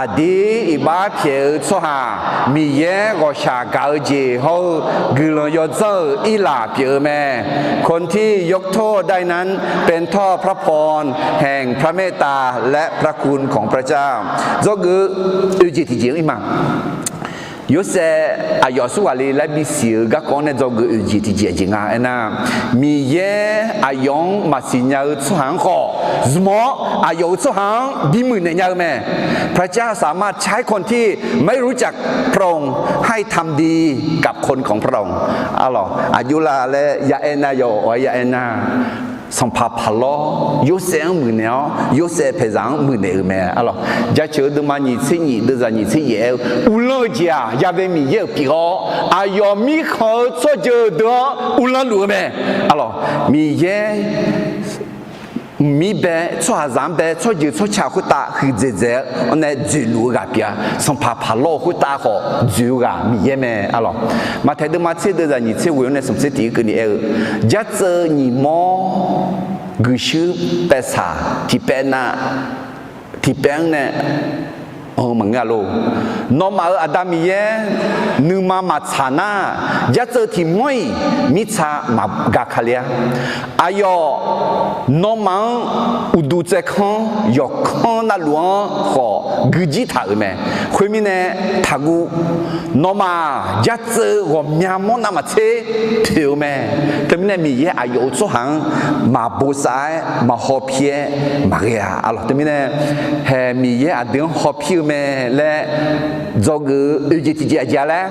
aqdir iqbax pyaeq-eu tsawrhaq Miqyaer ghawqshaq gaq-eu jeq hawr-eu guiqlanq yawdzanr-euq irlaf pyeuf-eu mae. คนที่ยกโทษได้นั้นเป็นโทษพระพรแห่งพระเมตตาและพระคุณของพระเจ้า dzawgeuf-eu oeq jeq tiqjeq-anr ir ma. Yorsaev aqyawf aqsur ghaqle laer bisiq-eu garkawv-anr nae dzawgeuf oeq jeq tiqjeq aqjeq nga aernar, Miqyaer aqyawf-anr maqsiq nya-eu tsawrhaq-anr khawf zmq-awr aqyawf-euq tsawrhaq-anr bimuiq naeq nya-eu mae. พระเจ้าสามารถใช้คนที่ไม่รู้จักพระองค์ให้ทำดีกับคนของพระองค์ Arlawq, aqjox la laer ya aer nar, yawf-awr ya aer nar, Sanqpaq Paqlawr Yorsaev-anr muiqnaeq-awr Yorsaev paeqzaq-anr muiqnaeq-euq mae. Arlawq, Jaceuq-eu deuvma nyiq tser nyiq deuvzaq nyiq tser yaef aer-eu, uvlanr-eu jeq-aq ya'bae Miqyaer-euq pyeuf-awr aqyawf mirkhanq-eu tsawrjeuq deuq-anr uvlanr luf-eu mae. Arlawq, Miqyaer mqmir bae tsawrhaqzaq-anr bae tsawrjeuq tsawrca khoertav huiqdzaeq dzaeq-awr nae dzoeqluf-eu ghaq pyeuf-a. Sanqpaq Paqlawr-eu khoertav khawf dzoeq-eu ghaq Miqyaer mae. Arlawq, Maqtaeq deuvma tser deuvzaq nyiq tser ghoe-awr nae smq tser tiq-ir keuvni aer-eu, jartseuv nyiq mawr guiqshuir paevsaq tiqpaev nav tiqpaev-anr nae anr maqngeur-a lor. Nawmaf-euq Aqda Miqyaer nuima maqtsaq nar, jartseuv tiq mawr-iq mirtsa maqga ka le-a. Aqyawf nawmaf-anr uqduq tsaevkanr yawqkanr navluf-anr khawf guijir taq-euq mae. Khoermirnae, taqguv. Nawmaf jartseuv ghawqmya mawr navmaqtser toeq-eu mae. Teumirnae Miqyaer aqyawf-euq tsawrhaq-anr maqbosav-aer maqhaw pir-aer maqghae-a. Arlawq, teumirnae hae Miqyaer aqdui-anr haw pir mae laer dzawgeuf-eu oeq jeq tiqjeq aqjeq-a laer,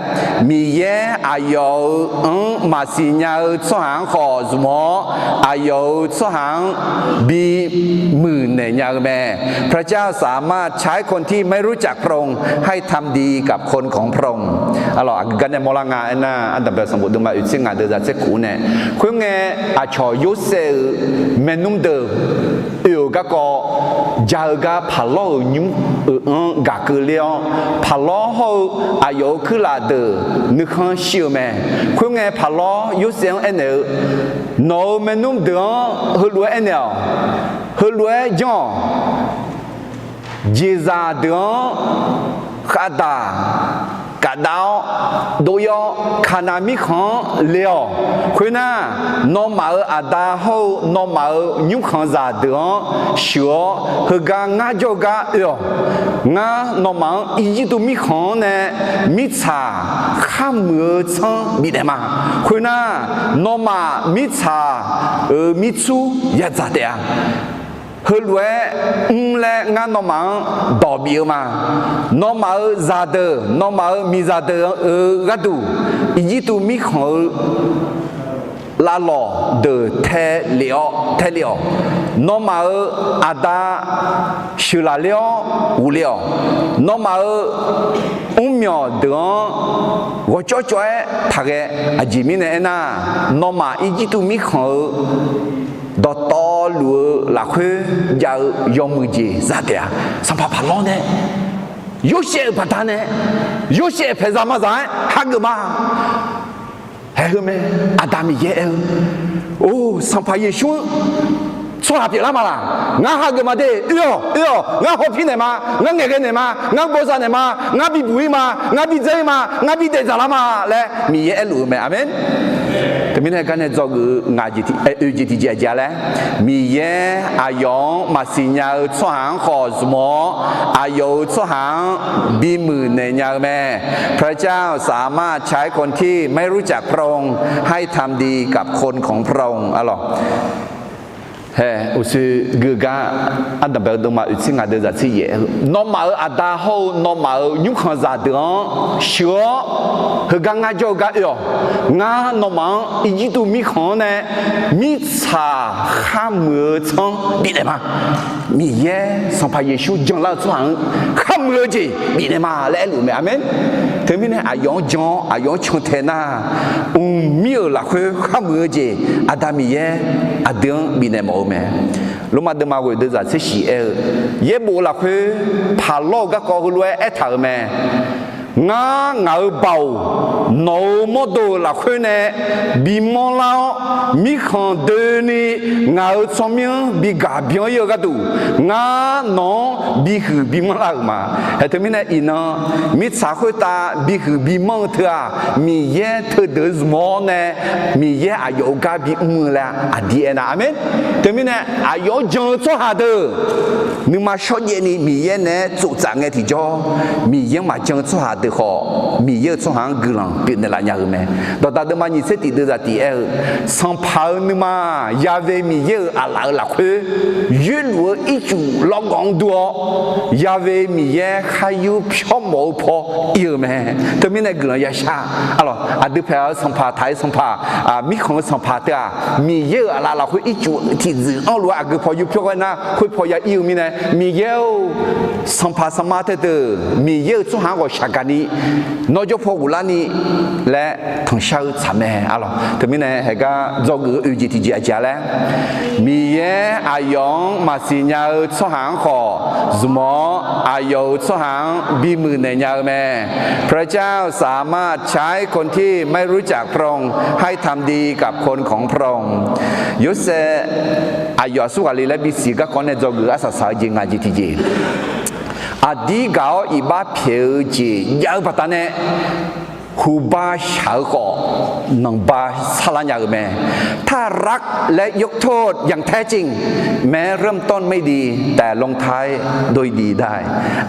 Miqyaer aqyawf-euq-anr maqsiq nya-eu tsawrhaq-anr khawf zmq-awr, aqyawf-euq tsawrhaq-anr bimuiq naeq nya-eu mae. พระเจ้าสามารถใช้คนที่ไม่รู้จักพระองค์ให้ทำดีกับคนของพระองค์ Arlawq, aqgeu gar nae mawrlar nga aernar, ardanqbae-eu sanqbof deuvma oeq tser ngaq deuq zaq tser kuf nae, khoerngae aqcawq Yorsaev-euq maernmr deuq oe-euq garkawv ja-eu gar paqlawr-euq nymr-euq-anr gaq keuvler-awr, paqlawr hawr-eu aqyawf-euq kuirlaf deuq nuikhanr shir-eu mae. Khoerngae paqlawr Yorsaev-anr aernaeq-eu, Nawq-euq maernmr deuq-anr heulof-aer aernaeq-awq, heulof-aer janr-awq. Jeqzaq deuq-anr khavdaq kafdav-awr dov-ir-awr, Kaqnaq mirkhanq-anr le-awq. Khoernar, nawmaf-euq aqda hawr-eu nawmaf-euq nymrkhanqzaq deuq-anr sheuq-awr, heugar ngar jawr-eu gar oe-awq. Ngar nawmaf-anr Irjirtuv mirkhanq-anr nae mirtsaq kharmuiq-eu tsanr bifnaeq ma. Khoernar, nawmaf mirtsaq-euq mirtsur yadzaq taef-a. Heulof-aer mr laer ngar nawmaf-anr dawq bif-eu ma. Nawmaf-euq zaqdeuq, nawmaf-euq miqzaq deuq-euq gharduq, Irjirtuv mirkhanq-eu lavlawq deuq tae lef-awr, tae lef-awq. Nawmaf-euq aqda sheuqlaf ler-awr ghofle-awq. Nawmaf-euq mrmyawq deuq-anr ghawqcawv cawv-aer taqghae. Aqjeq mirnae aernar, nawmaf Irjirtuv mirkhanq-eu dawqtawvluf-eu lafkhoer jav-eu yawmuiq jeq za taef-a. Sanqpaq paqlawr nae Yorsaev-euq baqdanae, Yorsaev paeqzaq mazaq-aer hageuf ma. Haeq heu mae. Aqda Miqyaer aer-eu, Or, Sanqpaq Yeqsur-anr tsawrhaq pyeuflar ma laq? Ngar hageuf ma de. Oe-awq, oe-awq. Ngar hawpir naeq ma. Ngar ngaeqghae naeq ma. Ngar bawzaq naeq ma. Ngar bibuq-ir ma. Ngar bidzae-ir ma. Ngar bidaef dzaqlar ma laer Miqyaer aerluf-eu mae. Aqmeq. Teumirnae gar nae dzawgeuf-eu ngaq jeq tiq, oe jeq tiqjeq aqjeq-a laer, Miqyaer aqyawf-anr maqsiq nya-eu tsawrhaq-anr khawf zmq-awr, aqyawf-euq tsawrhaq-anr bimuiq naeq nya-eu mae. พระเจ้าสามารถใช้คนที่ไม่รู้จักพระองค์ให้ทำดีกับคนของพระองค์ Arlawq, hae, uqshoe gui-eu gar, ardanqbae-eu deuvma oeq tser ngaq deuq zaq tser yaef-eu, nawmaf-euq aqda hawr-eu nawmaf-euq nymrkhanqzaq deuq-anr sheuq-awr, heugar ngar jawr-eu gar oe-awq. Ngar nawmaf-anr Irjirtuv mirkhanq-anr nae mirtsaq kharmuiq-eu tsanr bifnaeq ma. Miqyaer Sanqpaq Yeqsur janlar-eu tsawrhaq-anr kharmuiq-eu jeq bifnaeq ma laer aerluf mae. Aqmeq. Teumirnae aqyawf-anr jan-awr aqyawf-anr cantae nar, mqmir-euq lafkhoer kharmuiq-eu jeq Aqda Miqyaer aqdui-anr bifnaeq mawf-eu mae. Lormav deuvma ghoeq deuq zaq tser shiq aer-eu, yaerbof lafkhoer paqlawr-eu garkawv heulof-aer aertaq-euq mae. Ngar ngaq-euq baoq nawq-euq mawrdo-euq lafkhoer nae bimanr lar-awr, mirkhanq doeni ngaq-euq tsawrmyanr-anr bigaq byan-ir-eu gharduq, ngar nawq-anr bihuiq bimanr lar-euq ma. Hae, teumirnae iqnan mirtsaq khoertav bihuiq bimanr-eu teu-aq, Miqyaer teudeuq zmq-awr nae Miqyaer aqyawf-euq gar bimr-eu laer aqdir aernar, aqmeq. Teumirnae aqyawf-anr jan-eu tsawrhaq deuq nuima shawrjaev ni Miqyaer naeq-aer tsoftsaf ngae tiqjawr, Miqyaer-anr maqjan-eu tsawrhaq deuq khawf, Miqyaer-euq tsawrhaq-anr guiqlanq pyeufnaeq laf nya-eu mae. Dawqdaq deuvma nyiq tser tiq deuq zaq tiq aer-eu, Sanqpaq-euq nuima yave Miqyaer-euq aqlaf-euq lafkhoer yoerluf-eu ircuf lawrgawv-anr dur-awr, yave Miqyaer khar yur pyawrmawf-eu paw ir-eu mae. Teumirnae guiqlanq yashar. Arlawq, aqdui paeq-eu sanqpaq taq-ir sanqpaq, mirkhanq-eu sanqpaq teu-aq, Miqyaer-euq aqlaf lafkhoer ircuf tiqdzuif anrluf-aer aqgeu paw yur pyawr ghae nar, khoer paw ya ir-eu mirnae, Miqyaer-or, sanqpaq sanqma taedeuq Miqyaer-euq tsawrhaq-anr ghawqshaq gaqni, nawr jawr paw ghoflarni laer tanqshar-eu tsaq mae. Arlawq, teumirnae haegar dzawgeuf-eu oeq jeq tiqjeq aqjeq-a laer, Miqyaer aqyawf-anr maqsiq nya-eu tsawrhaq-anr khawf zmq-awr, aqyawf-euq tsawrhaq-anr bimuiq naeq nya-eu mae. พระเจ้าสามารถใช้คนที่ไม่รู้จักพระองค์ให้ทำดีกับคนของพระองค์ Yorsaev aqyawf aqsur ghaq le laer bisiq garkawv nae dzawgeuf-eu arsaq saq-eu jeq ngaq jeq tiqjeq. Aqdir gaq-awr iqbax pyaeq-eu jeq jav-eu baqdanae, huba shaq-eu khawf, nanqba sarlar nya-eu mae. ถ้ารักและยกโทษอย่างแท้จริง แม้เริ่มต้นไม่ดี แต่ลงท้ายโดยดีได้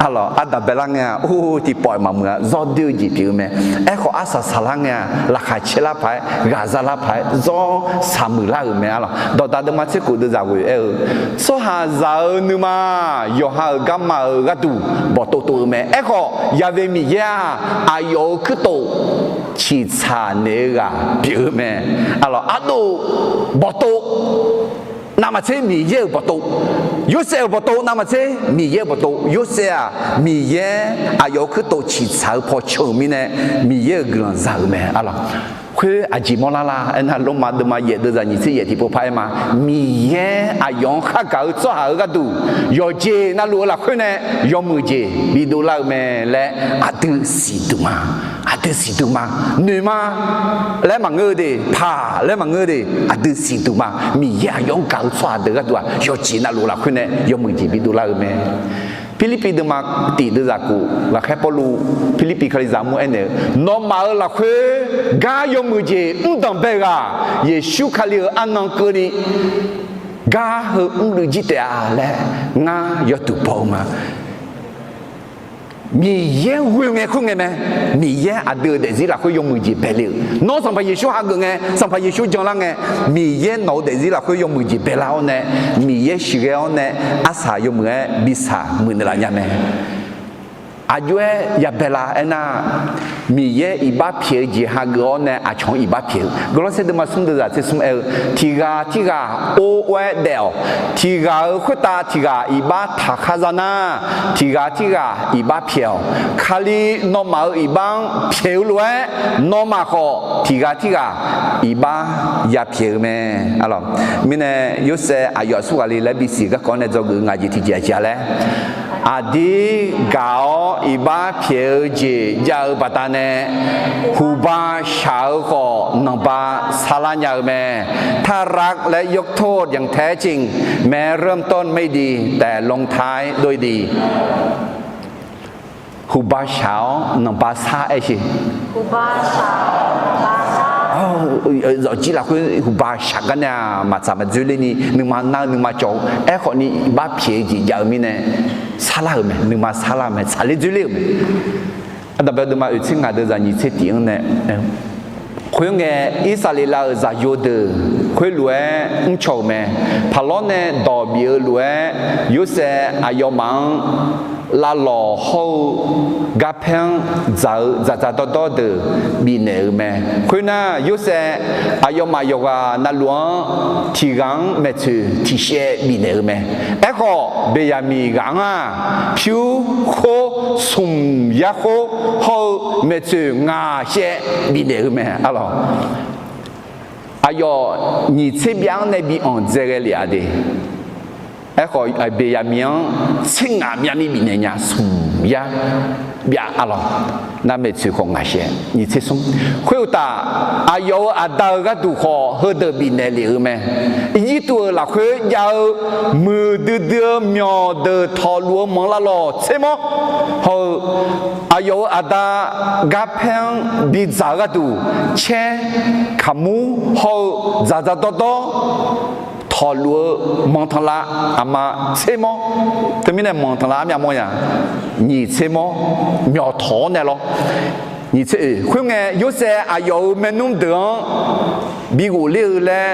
Arlawq, ardanq baelar ngae-aq, or, tiqpawf-iq maqmuiq-a, zawr doer-eu jeq pyeuf-eu mae. Aerkhawf, arsaq saqlar ngae-aq, laqkhaq caerlar paq-aer, ghaqzaq lar paq-aer, zawr saqmuiq lar-euq mae. Arlawq, dawqdaq deuvma tser khof deuvzaq ghoe-aer-eu, tsawrhaqzaq-euq nuima yawqha-euq garma-euq gharduq bawqtov tov-eu mae. Aerkhawf, Yaqve Miqyaer-aq, aqyawf-euq kuirtof ciqtsaq naeq-eu ghaq pyeuf-eu mae. Arlawq, ardov bawqtov navmaqtser Miqyaer-euq bawqtov, Yorsaev-euq bawqtov navmaqtser Miqyaer-euq bawqtov. Yorsaev-aq, Miqyaer aqyawf-euq kuirtof ciqtsaq-eu paw can-euq mirnae, Miqyaer-euq guiqlanq za-euq mae. Arlawq, khoer aqjeq mawrlar lar aernar, Lormav deuvma yaef deuvzaq nyiq tser yaef tiqpov par-aer ma. Miqyaer aqyawf-anr khargaq-eu tsawrhaq-euq gharduq yawqjeq navluf-eu lafkhoer nae yawmuiq jeq bidov lar-eu mae laer aqdui siqduq ma. Aqdui siqduq ma. Noeq ma laer maqngeur-eu de, paq laer maqngeur-eu de, aqdui siqduq ma. Miqyaer aqyawf-anr gaq-eu tsawrhaq deuq gharduq-aq, yawqjeq navluf lafkhoer nae yawmuiq jeq bidov lar-eu mae. Pirlirpiv deuvma tif deuvzaq khof, ghaqkhaer Pawrluv Pirlirpiv Kalizaq mur aernaeq-eu, nawmaf-euq lafkhoer gar yawmuiq jeq mrdanq bae-eu ghaq, Yeqsur Kali-euq arnan keuvni gar heu mrluiv jir taef-a laer ngar yawduq baw-eu ma. Miqyaer ghoe ngae khoerngae mae. Miqyaer aqdui-euq daefzir lafkhoer yawmuiq jeq baele-euq. Nawr Sanqpaq Yeqsur hageuf ngae, Sanqpaq Yeqsur janlar ngae, Miqyaer nawq-eu daefzir lafkhoer yawmuiq jeq baelar-awr nae, Miqyaer sheuqghae-awr nae arsaq yawmuiq-aer bi saq muiq naeqlaf nya mae. Aqjox-aer yabae la aernar, Miqyaer iqbax pyaeq-eu jeq hageuf-awr nae aqcawq-anr iqbax pyaeq-eu. Gawrlawrsaer deuvma smr deuvzaq tser smr aer-eu, tiq ghaq tirghaq or or-aer daef-awq. Tiq ghaq-euq khoertav tiq ghaq iqbax taqkhar za nar, tiq ghaq tirghaq iqbax pyaeq-awq. Kali nawmaf-euq iqbax-anr pyaeq-eu lof-aer, nawmaf khawf tiq ghaq tirghaq iqbax yapyaeq-eu mae. Mirnae Yorsaev aqyawf aqsur ghaq le laer bisiq garkawv-anr nae dzawgeuf-eu ngaq jeq tiqjeq aqjeq-a laer, aqdir gaq-awr iqbax pyaeq-eu jeq jav-eu baqdanae, huqba shaq-eu khawf nanqba sarlar nya-eu mae. ถ้ารักและยกโทษอย่างแท้จริง แม้เริ่มต้นไม่ดี แต่ลงท้ายด้วยดี Huqba shaq-awr nanqba sar aer sheq. Zawqjir lafkhoer huqba shaq gar nae-aq, maqtsaq maqdzoerler ni nuima nar-eu nuima cawv-eu aerkhawf ni iqbax pyaeq-eu jeq jav-eu mirnae sarlar-euq mae, nuima sarlar-eu mae, tsaqler dzoerler-euq mae. Aqdaq bae deuvma oeq tser ngaq deuvzaq nyiq tser tif-anr nae, khoerngae, Irsaqleqlav-euq zaqyo deuq khoerlof-aer mrcaw-euq mae. Paqlawr nae dawq bif-eu lof-aer, Yorsaev aqyawfmaf-anr lavlawq hawr-eu garpaer-anr dzaq-eu dzaqdzaq dawrdawr deuq bifnaeq-euq mae. Khoernar, Yorsaev aqyawfmaf yawqghaq navluf-anr tiq ghaq-anr maeqtsoeq tiq shaev bifnaeq-euq mae. Aerkhawf, Beqyaqmiq ghaq-anr-aq, pyur khoer smq yar khoer hawr-eu maeqtsoeq ngaq shaev bifnaeq-euq mae. Arlawq, aqyawf nyiq tser byav-anr nae bi anq dzae ghae lef-a de. Aerkhawf, Beqyaqmiq-anr tser ngaq myavni bifnaeq nya, smq yar byav arlawq. Nar maeqtsoeq khawf ngaq shaev nyiq tser smr. Khoeruqtaf, aqyawf-euq aqda-euq gharduq khawf heudeuq bifnaeq lef-euq mae. Irjirtuv-euq lafkhoer jav-eu muiqdui dui-eu myawqdeuq tawqluf-eu manq lavlawq tser mawr hawr-eu, aqyawf-euq aqda garpaer-anr bidzaq-eu gharduq caer kaqmur hawr-eu dzaqdzaq dawrdawr tawqluf-eu manqtanqlav aqma tser mawr. Teumirnae manqtanqlav armyav mawr nya, nyiq tser mawr, myawq tawq-awr nae lawr. Nyiq tser oeq khoerngae, Yorsaev aqyawf-euq maernmr deuq-anr bi ghofler-eu laer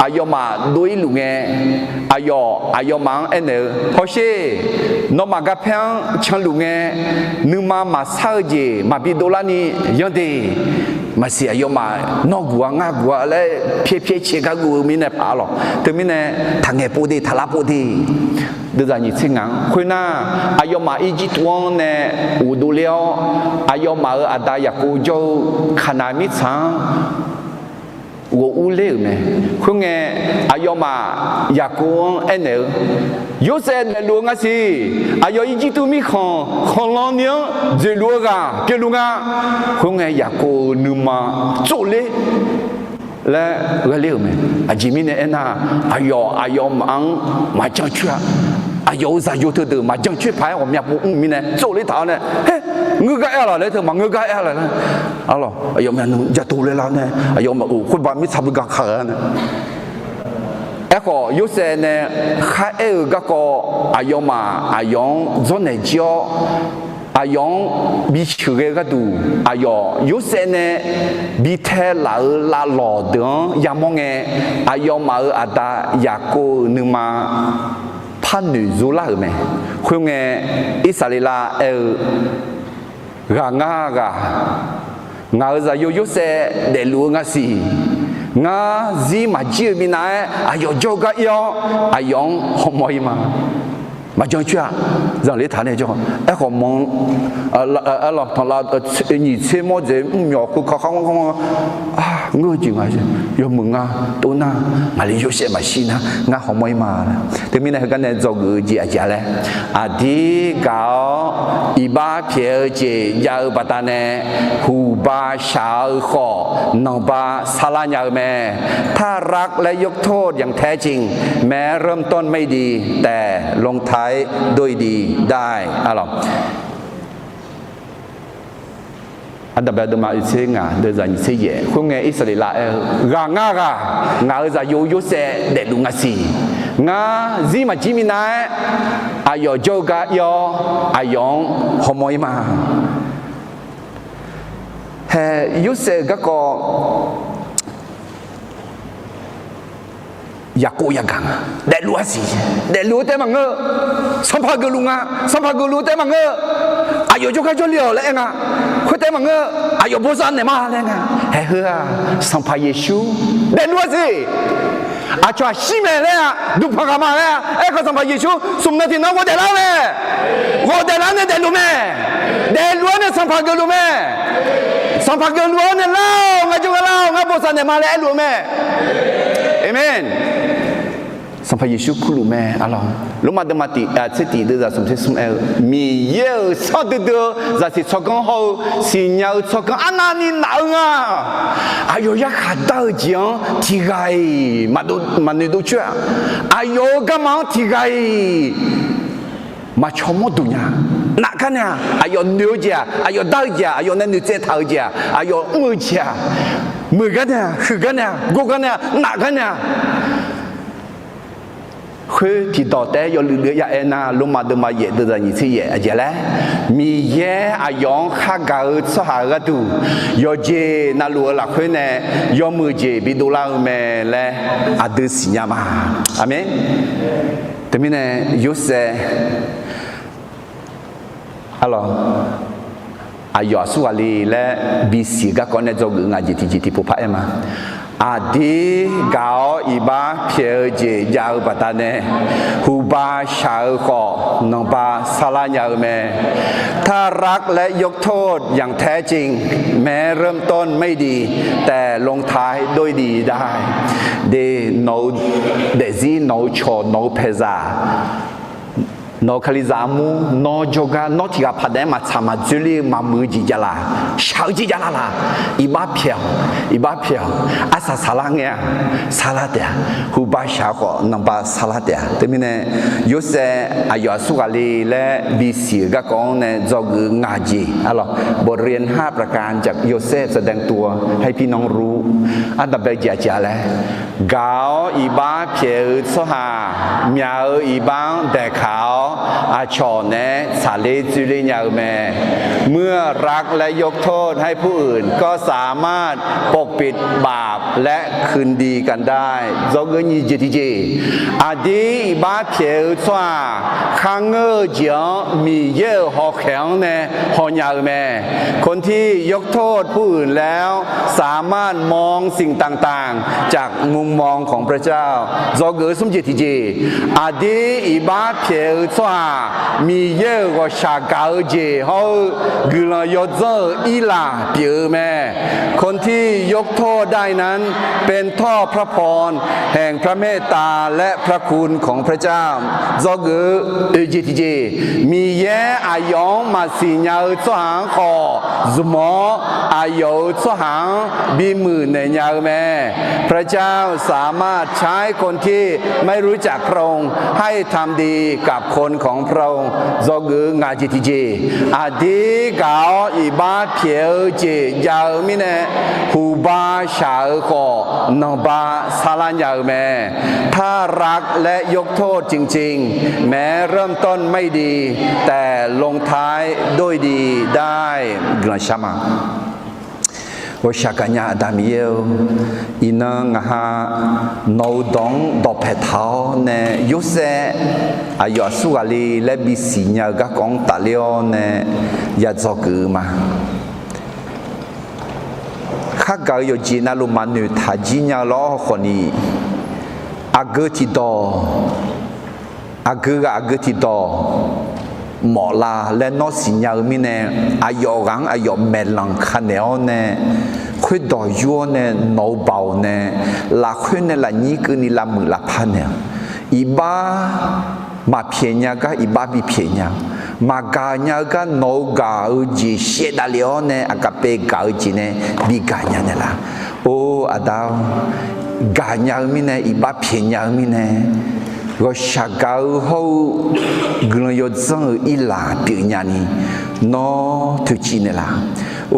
aqyawfmaf dov-ir luf ngae, aqyawf aqyawfmaf-anr aernaeq-eu, Hawsher, nawmaf garpaer-anr canluf ngae, nuima maqsar-eu jeq maqbi dovlar ni yanr de. Maqsiq aqyawfmaf nawr guq-a ngar guq-a laer pyaer pyaer cae gar guv-eu mirnae paq arlawq. Teumirnae taqngaeq pov de, taqlar pov de. Deuvzaq nyiq tser ngaq-anr khoernar, aqyawfmaf Irjirtuv-anr nae ghofdov ler-awr, aqyawfmaf-euq aqda Yaqkov jawr-eu Kaqnaq mirtsaq-anr ghof urler-euq mae. Khoerngae, aqyawfmaf Yaqkov-anr aernaeq-eu, Yorsaev daefluf-eu nga siq. Aqyawf Irjirtuv mirkhanq khanqlan ni-anr dzoeqluf-eu ghaq pyeufluf nga. Khoerngae, Yaqkov-euq nuima tsovler laer ghaeler-euq mae. Aqjeq mirnae aernar, aqyawf aqyawfmaf-anr maqjan coer-a. aqyawf-euq zaqyo teudeuq maqjan coer paq-aer ghawqmya pov mr mirnae tsovler taq-awr nae, Her, ngeur gar aer-a laf laer teu maqngeur gar aer-a laf laer, arlawq, aqyawf myavnuiv ja tov laer lar nae, aqyawf maqof khoerba mirtsaq beugar kaq-eu-a nae. Aerkhawf, Yorsaev nae kharaer-eu garkawv aqyawfmaf aqyawf-anr dzawrnaeq jir-awr, aqyawf-anr biceuq ghae-eu gharduq, aqyawf Yorsaev nae bi tae laf-euq lavlawq deuq-anr yamawr ngae, aqyawfmaf-euq aqda Yaqkov-euq nuima par noeq zurlar-euq mae. Khoerngae, Irsaqleqlav aer-eu, Ghaq ngar ghaq, ngaq-euq zaqyo Yorsaev daefluf-eu nga siq. Ngar zir maqjir-eu minav-aer aqyawf jawrgar ir-awr, aqyawf-anr hawmawr ir ma. Maqjan coer-a. Zanqler taq nae jawr. Aerkhawf manq, arlawq, tanqlav nyiq tser mawr dzaeq mrmyawf khoerkar kharmr kharmr, ngeur-eu jeq nga, yawmuiq nga, tov nar, ngaqli Yorsaev maqshir nar, ngar hawmawr ir ma. Teumirnae heugar nae dzawgeuf-eu jeq aqjeq-a laer, aqdir gaq-awr iqbax pyaeq-eu jeq jav-eu baqdanae, huqba shaq-eu khawf nanqba sarlar nya-eu mae. ถ้ารักและยกโทษอย่างแท้จริง แม้เริ่มต้นไม่ดี แต่ลงท้ายด้วยดีได้ arlawq. Aqdaqbae deuvma oeqtser ngaq deuvzaq nyiqtser yaef. Khoerngae, Irsaqleqlav aer-eu, Ghaq ngar ghaq, ngaq-euq zaqyo Yorsaev daefluf nga siq. Ngar zir maqjir minav-aer aqyawf jawr-eu gar ir-awr, aqyawf-anr hawmawr ir ma. Hae, Yorsaev-euq garkawv Yaqkov yagaq nga. Daefluf-a siq. Daefluf-eu taef maqngeur. Sanqpaq geufluf nga. Sanqpaq geufluf-eu taef maqngeur. Aqyawf jawrgar jawrle-awq laer aer nga. Khoertaef maqngeur. Aqyawf bosav naeq ma laer nga. Haeq heu-aq, Sanqpaq Yeqsur daefluf-a siq. Aqcawq-aq shir mae laer-a, duqpanq ghaq ma laer-a. Aerkhawf Sanqpaq Yeqsur smq nan tiqnan ghawq daeflar-eu mae. Ghawq daeflar nae daefluf mae. Daefluf-awr nae Sanqpaq geufluf mae. Sanqpaq geufluf-awr nae lar-awq, ngar jawrgar lar-awq, ngar bosav naeq ma laer aerluf-eu mae. Aqmeq. Sanqpaq Yeqsur kurluf mae, arlawq. Lormav deuvma tiq, tser tiq deuvzaq smq tser smr aer-eu, Miqyaer-euq sar duidui-eu zaqsiq tsawrganr hawr-eu siqnya-eu tsawrganr arnavni naf-eu nga. Aqyawf yarkhaq dar-eu jeq-anr tiqghaq-iq maqnoeq dov coer-aq, aqyawf-euq garma-anr tiqghaq-iq maqcawq mawr duq nya. Naf gar nae-aq, aqyawf noeq-eu jeq-aq, aqyawf dar-eu jeq-aq, aqyawf nae noeqtsaev taq-eu jeq-aq, aqyawf mr-eu jeq-aq, muiq gar nae-aq, huiq gar nae-aq, gor gar nae-aq, naf gar nae-aq, khoer tiqdawq taef-aer yawluiv luiv-aer ya aer nar, Lormav deuvma yaef deuvzaq nyiqtser yaef aqjeq laer, Miqyaer aqyawf-anr khargaq-eu tsawrhaq-eu gharduq, yawqjeq navluf-eu lafkhoer nae yawmuiq jeq bidov lar-eu mae laer aqdui siqnya ma. Aqmeq. Teumirnae Yorsaev, arlawq, aqyawf aqsurghaq le laer bisiq-eu garkawv nae dzawgeuf ngaq jeq tiqjeq tiqpov par aer ma. Aqdir gaq-awr iqbax pyaeq-eu jeq jav-eu baqdanae, huqba shaq-eu khawf nanqba sarlar nya-eu mae. ถ้ารักและยกโทษอย่างแท้จริง แม้เริ่มต้นไม่ดี แต่ลงท้ายด้วยดีได้ Nawq-eu daefzir, nawq-eu cawq, nawq-eu paeqzaq, nawq-eu kalizaq armur, nawr jawrgar nawr tiqghaq paqnaeq-aer maqtsaq maqdzoerler-eu maqmuiq-eu jeq javlaf, shaq-eu jeq javlaf laf, iqbax pyaeq-awq, iqbax pyaeq-awq, arsaq saqlar ngae-aq, sarlar taef-a. Huqba shaq-eu khawf nanqba sarlar taef-a. Teumirnae Yorsaev aqyawf aqsurghaq le laer bisiq-eu garkawv-anr nae dzawgeuf-eu ngaq jeq, arlawq, บทเรียนห้าประการจากโยเซฟ แสดงตัวให้พี่น้องรู้ Aqdaqbae jeq aqjeq-a laer, gaq-awr iqbax pyaeq-eu tsawrhaq myaq-eu iqbax-anr daeqkaq-awr aqcawq naeq-aer tsaqler dzoerler nya-eu mae. เมื่อรักและยกโทษให้ผู้อื่น ก็สามารถปกปิดบาปและคืนดีกันได้ Dzawgeuf nyiq jeq tiqjeq, aqdir iqbax pyaeq-eu tsawrhaq kharngeur-eu jeq-anr Miqyaer-euq hawkhaeq-anr nae hawnya-eu mae. คนที่ยกโทษผู้อื่นแล้ว สามารถมองสิ่งต่างๆ จากมุมมองของพระเจ้า Dzawgeuf-eu smr jeq tiqjeq, aqdir iqbax pyaeq-eu tsawrhaq Miqyaer-euq ghawqshaq gaq-eu jeq hawr-eu guiqlanq yawdzanr-euq irlaf pyeuf-eu mae. คนที่ยกโทษได้นั้น เป็นเพราะพระพรแห่งพระเมตตาและพระคุณของพระเจ้า dzawgeuf-eu oeq jeq tiqjeq, Miqyaer aqyawf-anr maqsiq nya-eu tsawrhaq-anr khawf zmq-awr, aqyawf-euq tsawrhaq-anr bimuiq naeq nya-eu mae. พระเจ้าสามารถใช้คนที่ไม่รู้จักพระองค์ให้ทำดีกับคนของพระองค์ dzawgeuf-eu ngaq jeq tiqjeq, aqdir gaq-awr iqbax pyaeq-eu jeq jav-eu mirnae, huqba shaq-eu khawf nanqba sarlar nya-eu mae. ถ้ารักและยกโทษจริงๆ แม้เริ่มต้นไม่ดี แต่ลงท้ายด้วยดีได้ guiqlanq shar ma. Ghawqshaq gaqnya Aqda Miqyaer-or, iqnan ngaq ha nawq-euq dawq-anr dawqpae taq-awr nae Yorsaev aqyawf aqsur ghaq le laer bisiq nya-eu garkawv-anr tafler-awr nae ya dzawgeuf-eu ma. Khargaq-eu yawqjeq navluf maqnoeq taq jir nya-eu lawr khawfni, aqgeu tiqdawq, aqgeu ghaq aqgeu tiqdawq mawf la laer nawr siqnya-eu mirnae, aqyawf ghaq-anr aqyawf maeqlanq ka naeq-awr nae, khoerdawq yur-awr nae nawq-eu baoq nae, lafkhoer nae lafnyir keuvni lavmuiq lavpar naeq-awq. Iqbax maqpyaeq nya gar iqbax bipyaeq nya-awq. Maqgaq nya-eu gar nawq-eu gaq-eu jeq shaevdav lef-awr nae aqgaqpae gaq-eu jeq nae bigaq nya naeqlaf. Or Aqda-or, gaqnya-eu mirnae iqbax pyaeqnya-eu mirnae, ghawqshaq gaq-eu hawr-eu guiqlanq yawdzanr-eu irlaf pyeufnya ni nawr toeqciv naeqlaf.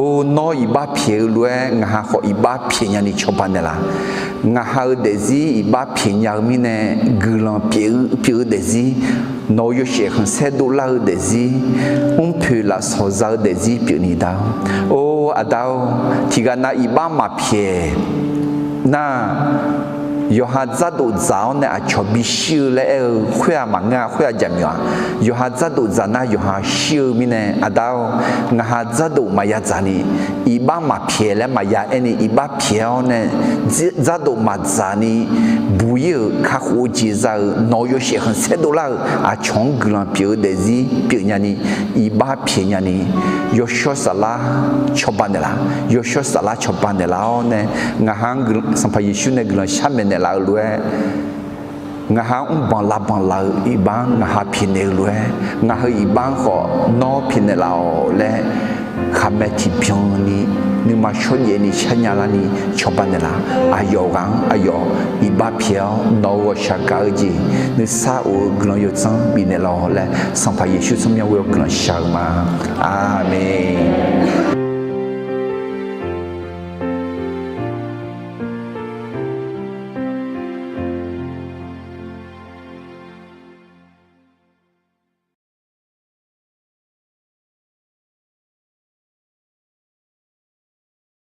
Or nawr iqbax pyaeq-eu lof-aer ngaq ha khawf iqbax pyaeqnya ni cawba naeqlaf. Ngaq ha-eu daefzir iqbax pyaeqnya-eu mirnae guiqlanq pyeuf-eu daefzir, nawq-euq yawshaef khanqsaer dovlar-eu daefzir, mrpoeq lafsawq za-eu daefzir pyeufni da-awr. Or Aqda-or, tiqghaq nav iqbax maqpyaeq nar, yawqha dzardof dzaq-awr nae aqcawq bishir-eu laer aer-eu khoer-aq maqngeur-a, khoer-aq jaqmyawf-a. Yawqha dzardof dzaq nar yawqha shir-eu mirnae, Aqda-or, ngaq ha dzardof maqya dzaq ni, iqbax maqpyaeq laer maqya aer ni, iqbax pyaeq-awr nae dzardof maqdzaq ni, buq-ir-euq kakhof-eu jeq za-euq nawq-euq yawshaef khanqsaer dovlar-euq aqcawq-anr guiqlanq pyeuf-eu daefzir pyeufnya ni, iqbax pyaeqnya ni, yawshawr saflar cawba naeqlaf. Yawshawr saflar cawba naeqlaf-awr nae, ngaq ha-anr Sanqpaq Yeqsur nae guiqlanq sharmaeq naeqlaf-eu lof-aer, ngaq ha-anr mrbanq lavbanq laf-eu iqbax-anr ngaq ha pyaeqnaeq-eu lof-aer, ngaq ha-eu iqbax-anr khawf nawr pyaeqnaeq laf-awq laer, khaqmae tiqbyan ni, nuima shawrjaev ni sharnya larni cawba naeqlaf. Aqyawf ghaq-anr aqyawf iqbax pyaeq-awr nawq-euq ghawqshaq gaq-eu jeq nuisar of-eu guiqlanq yawdzanr bifnaeq laf-awq laer, Sanqpaq Yeqsur tsawrmyanr ghoe-awr guiqlanq shaq-eu ma. Aqmeq.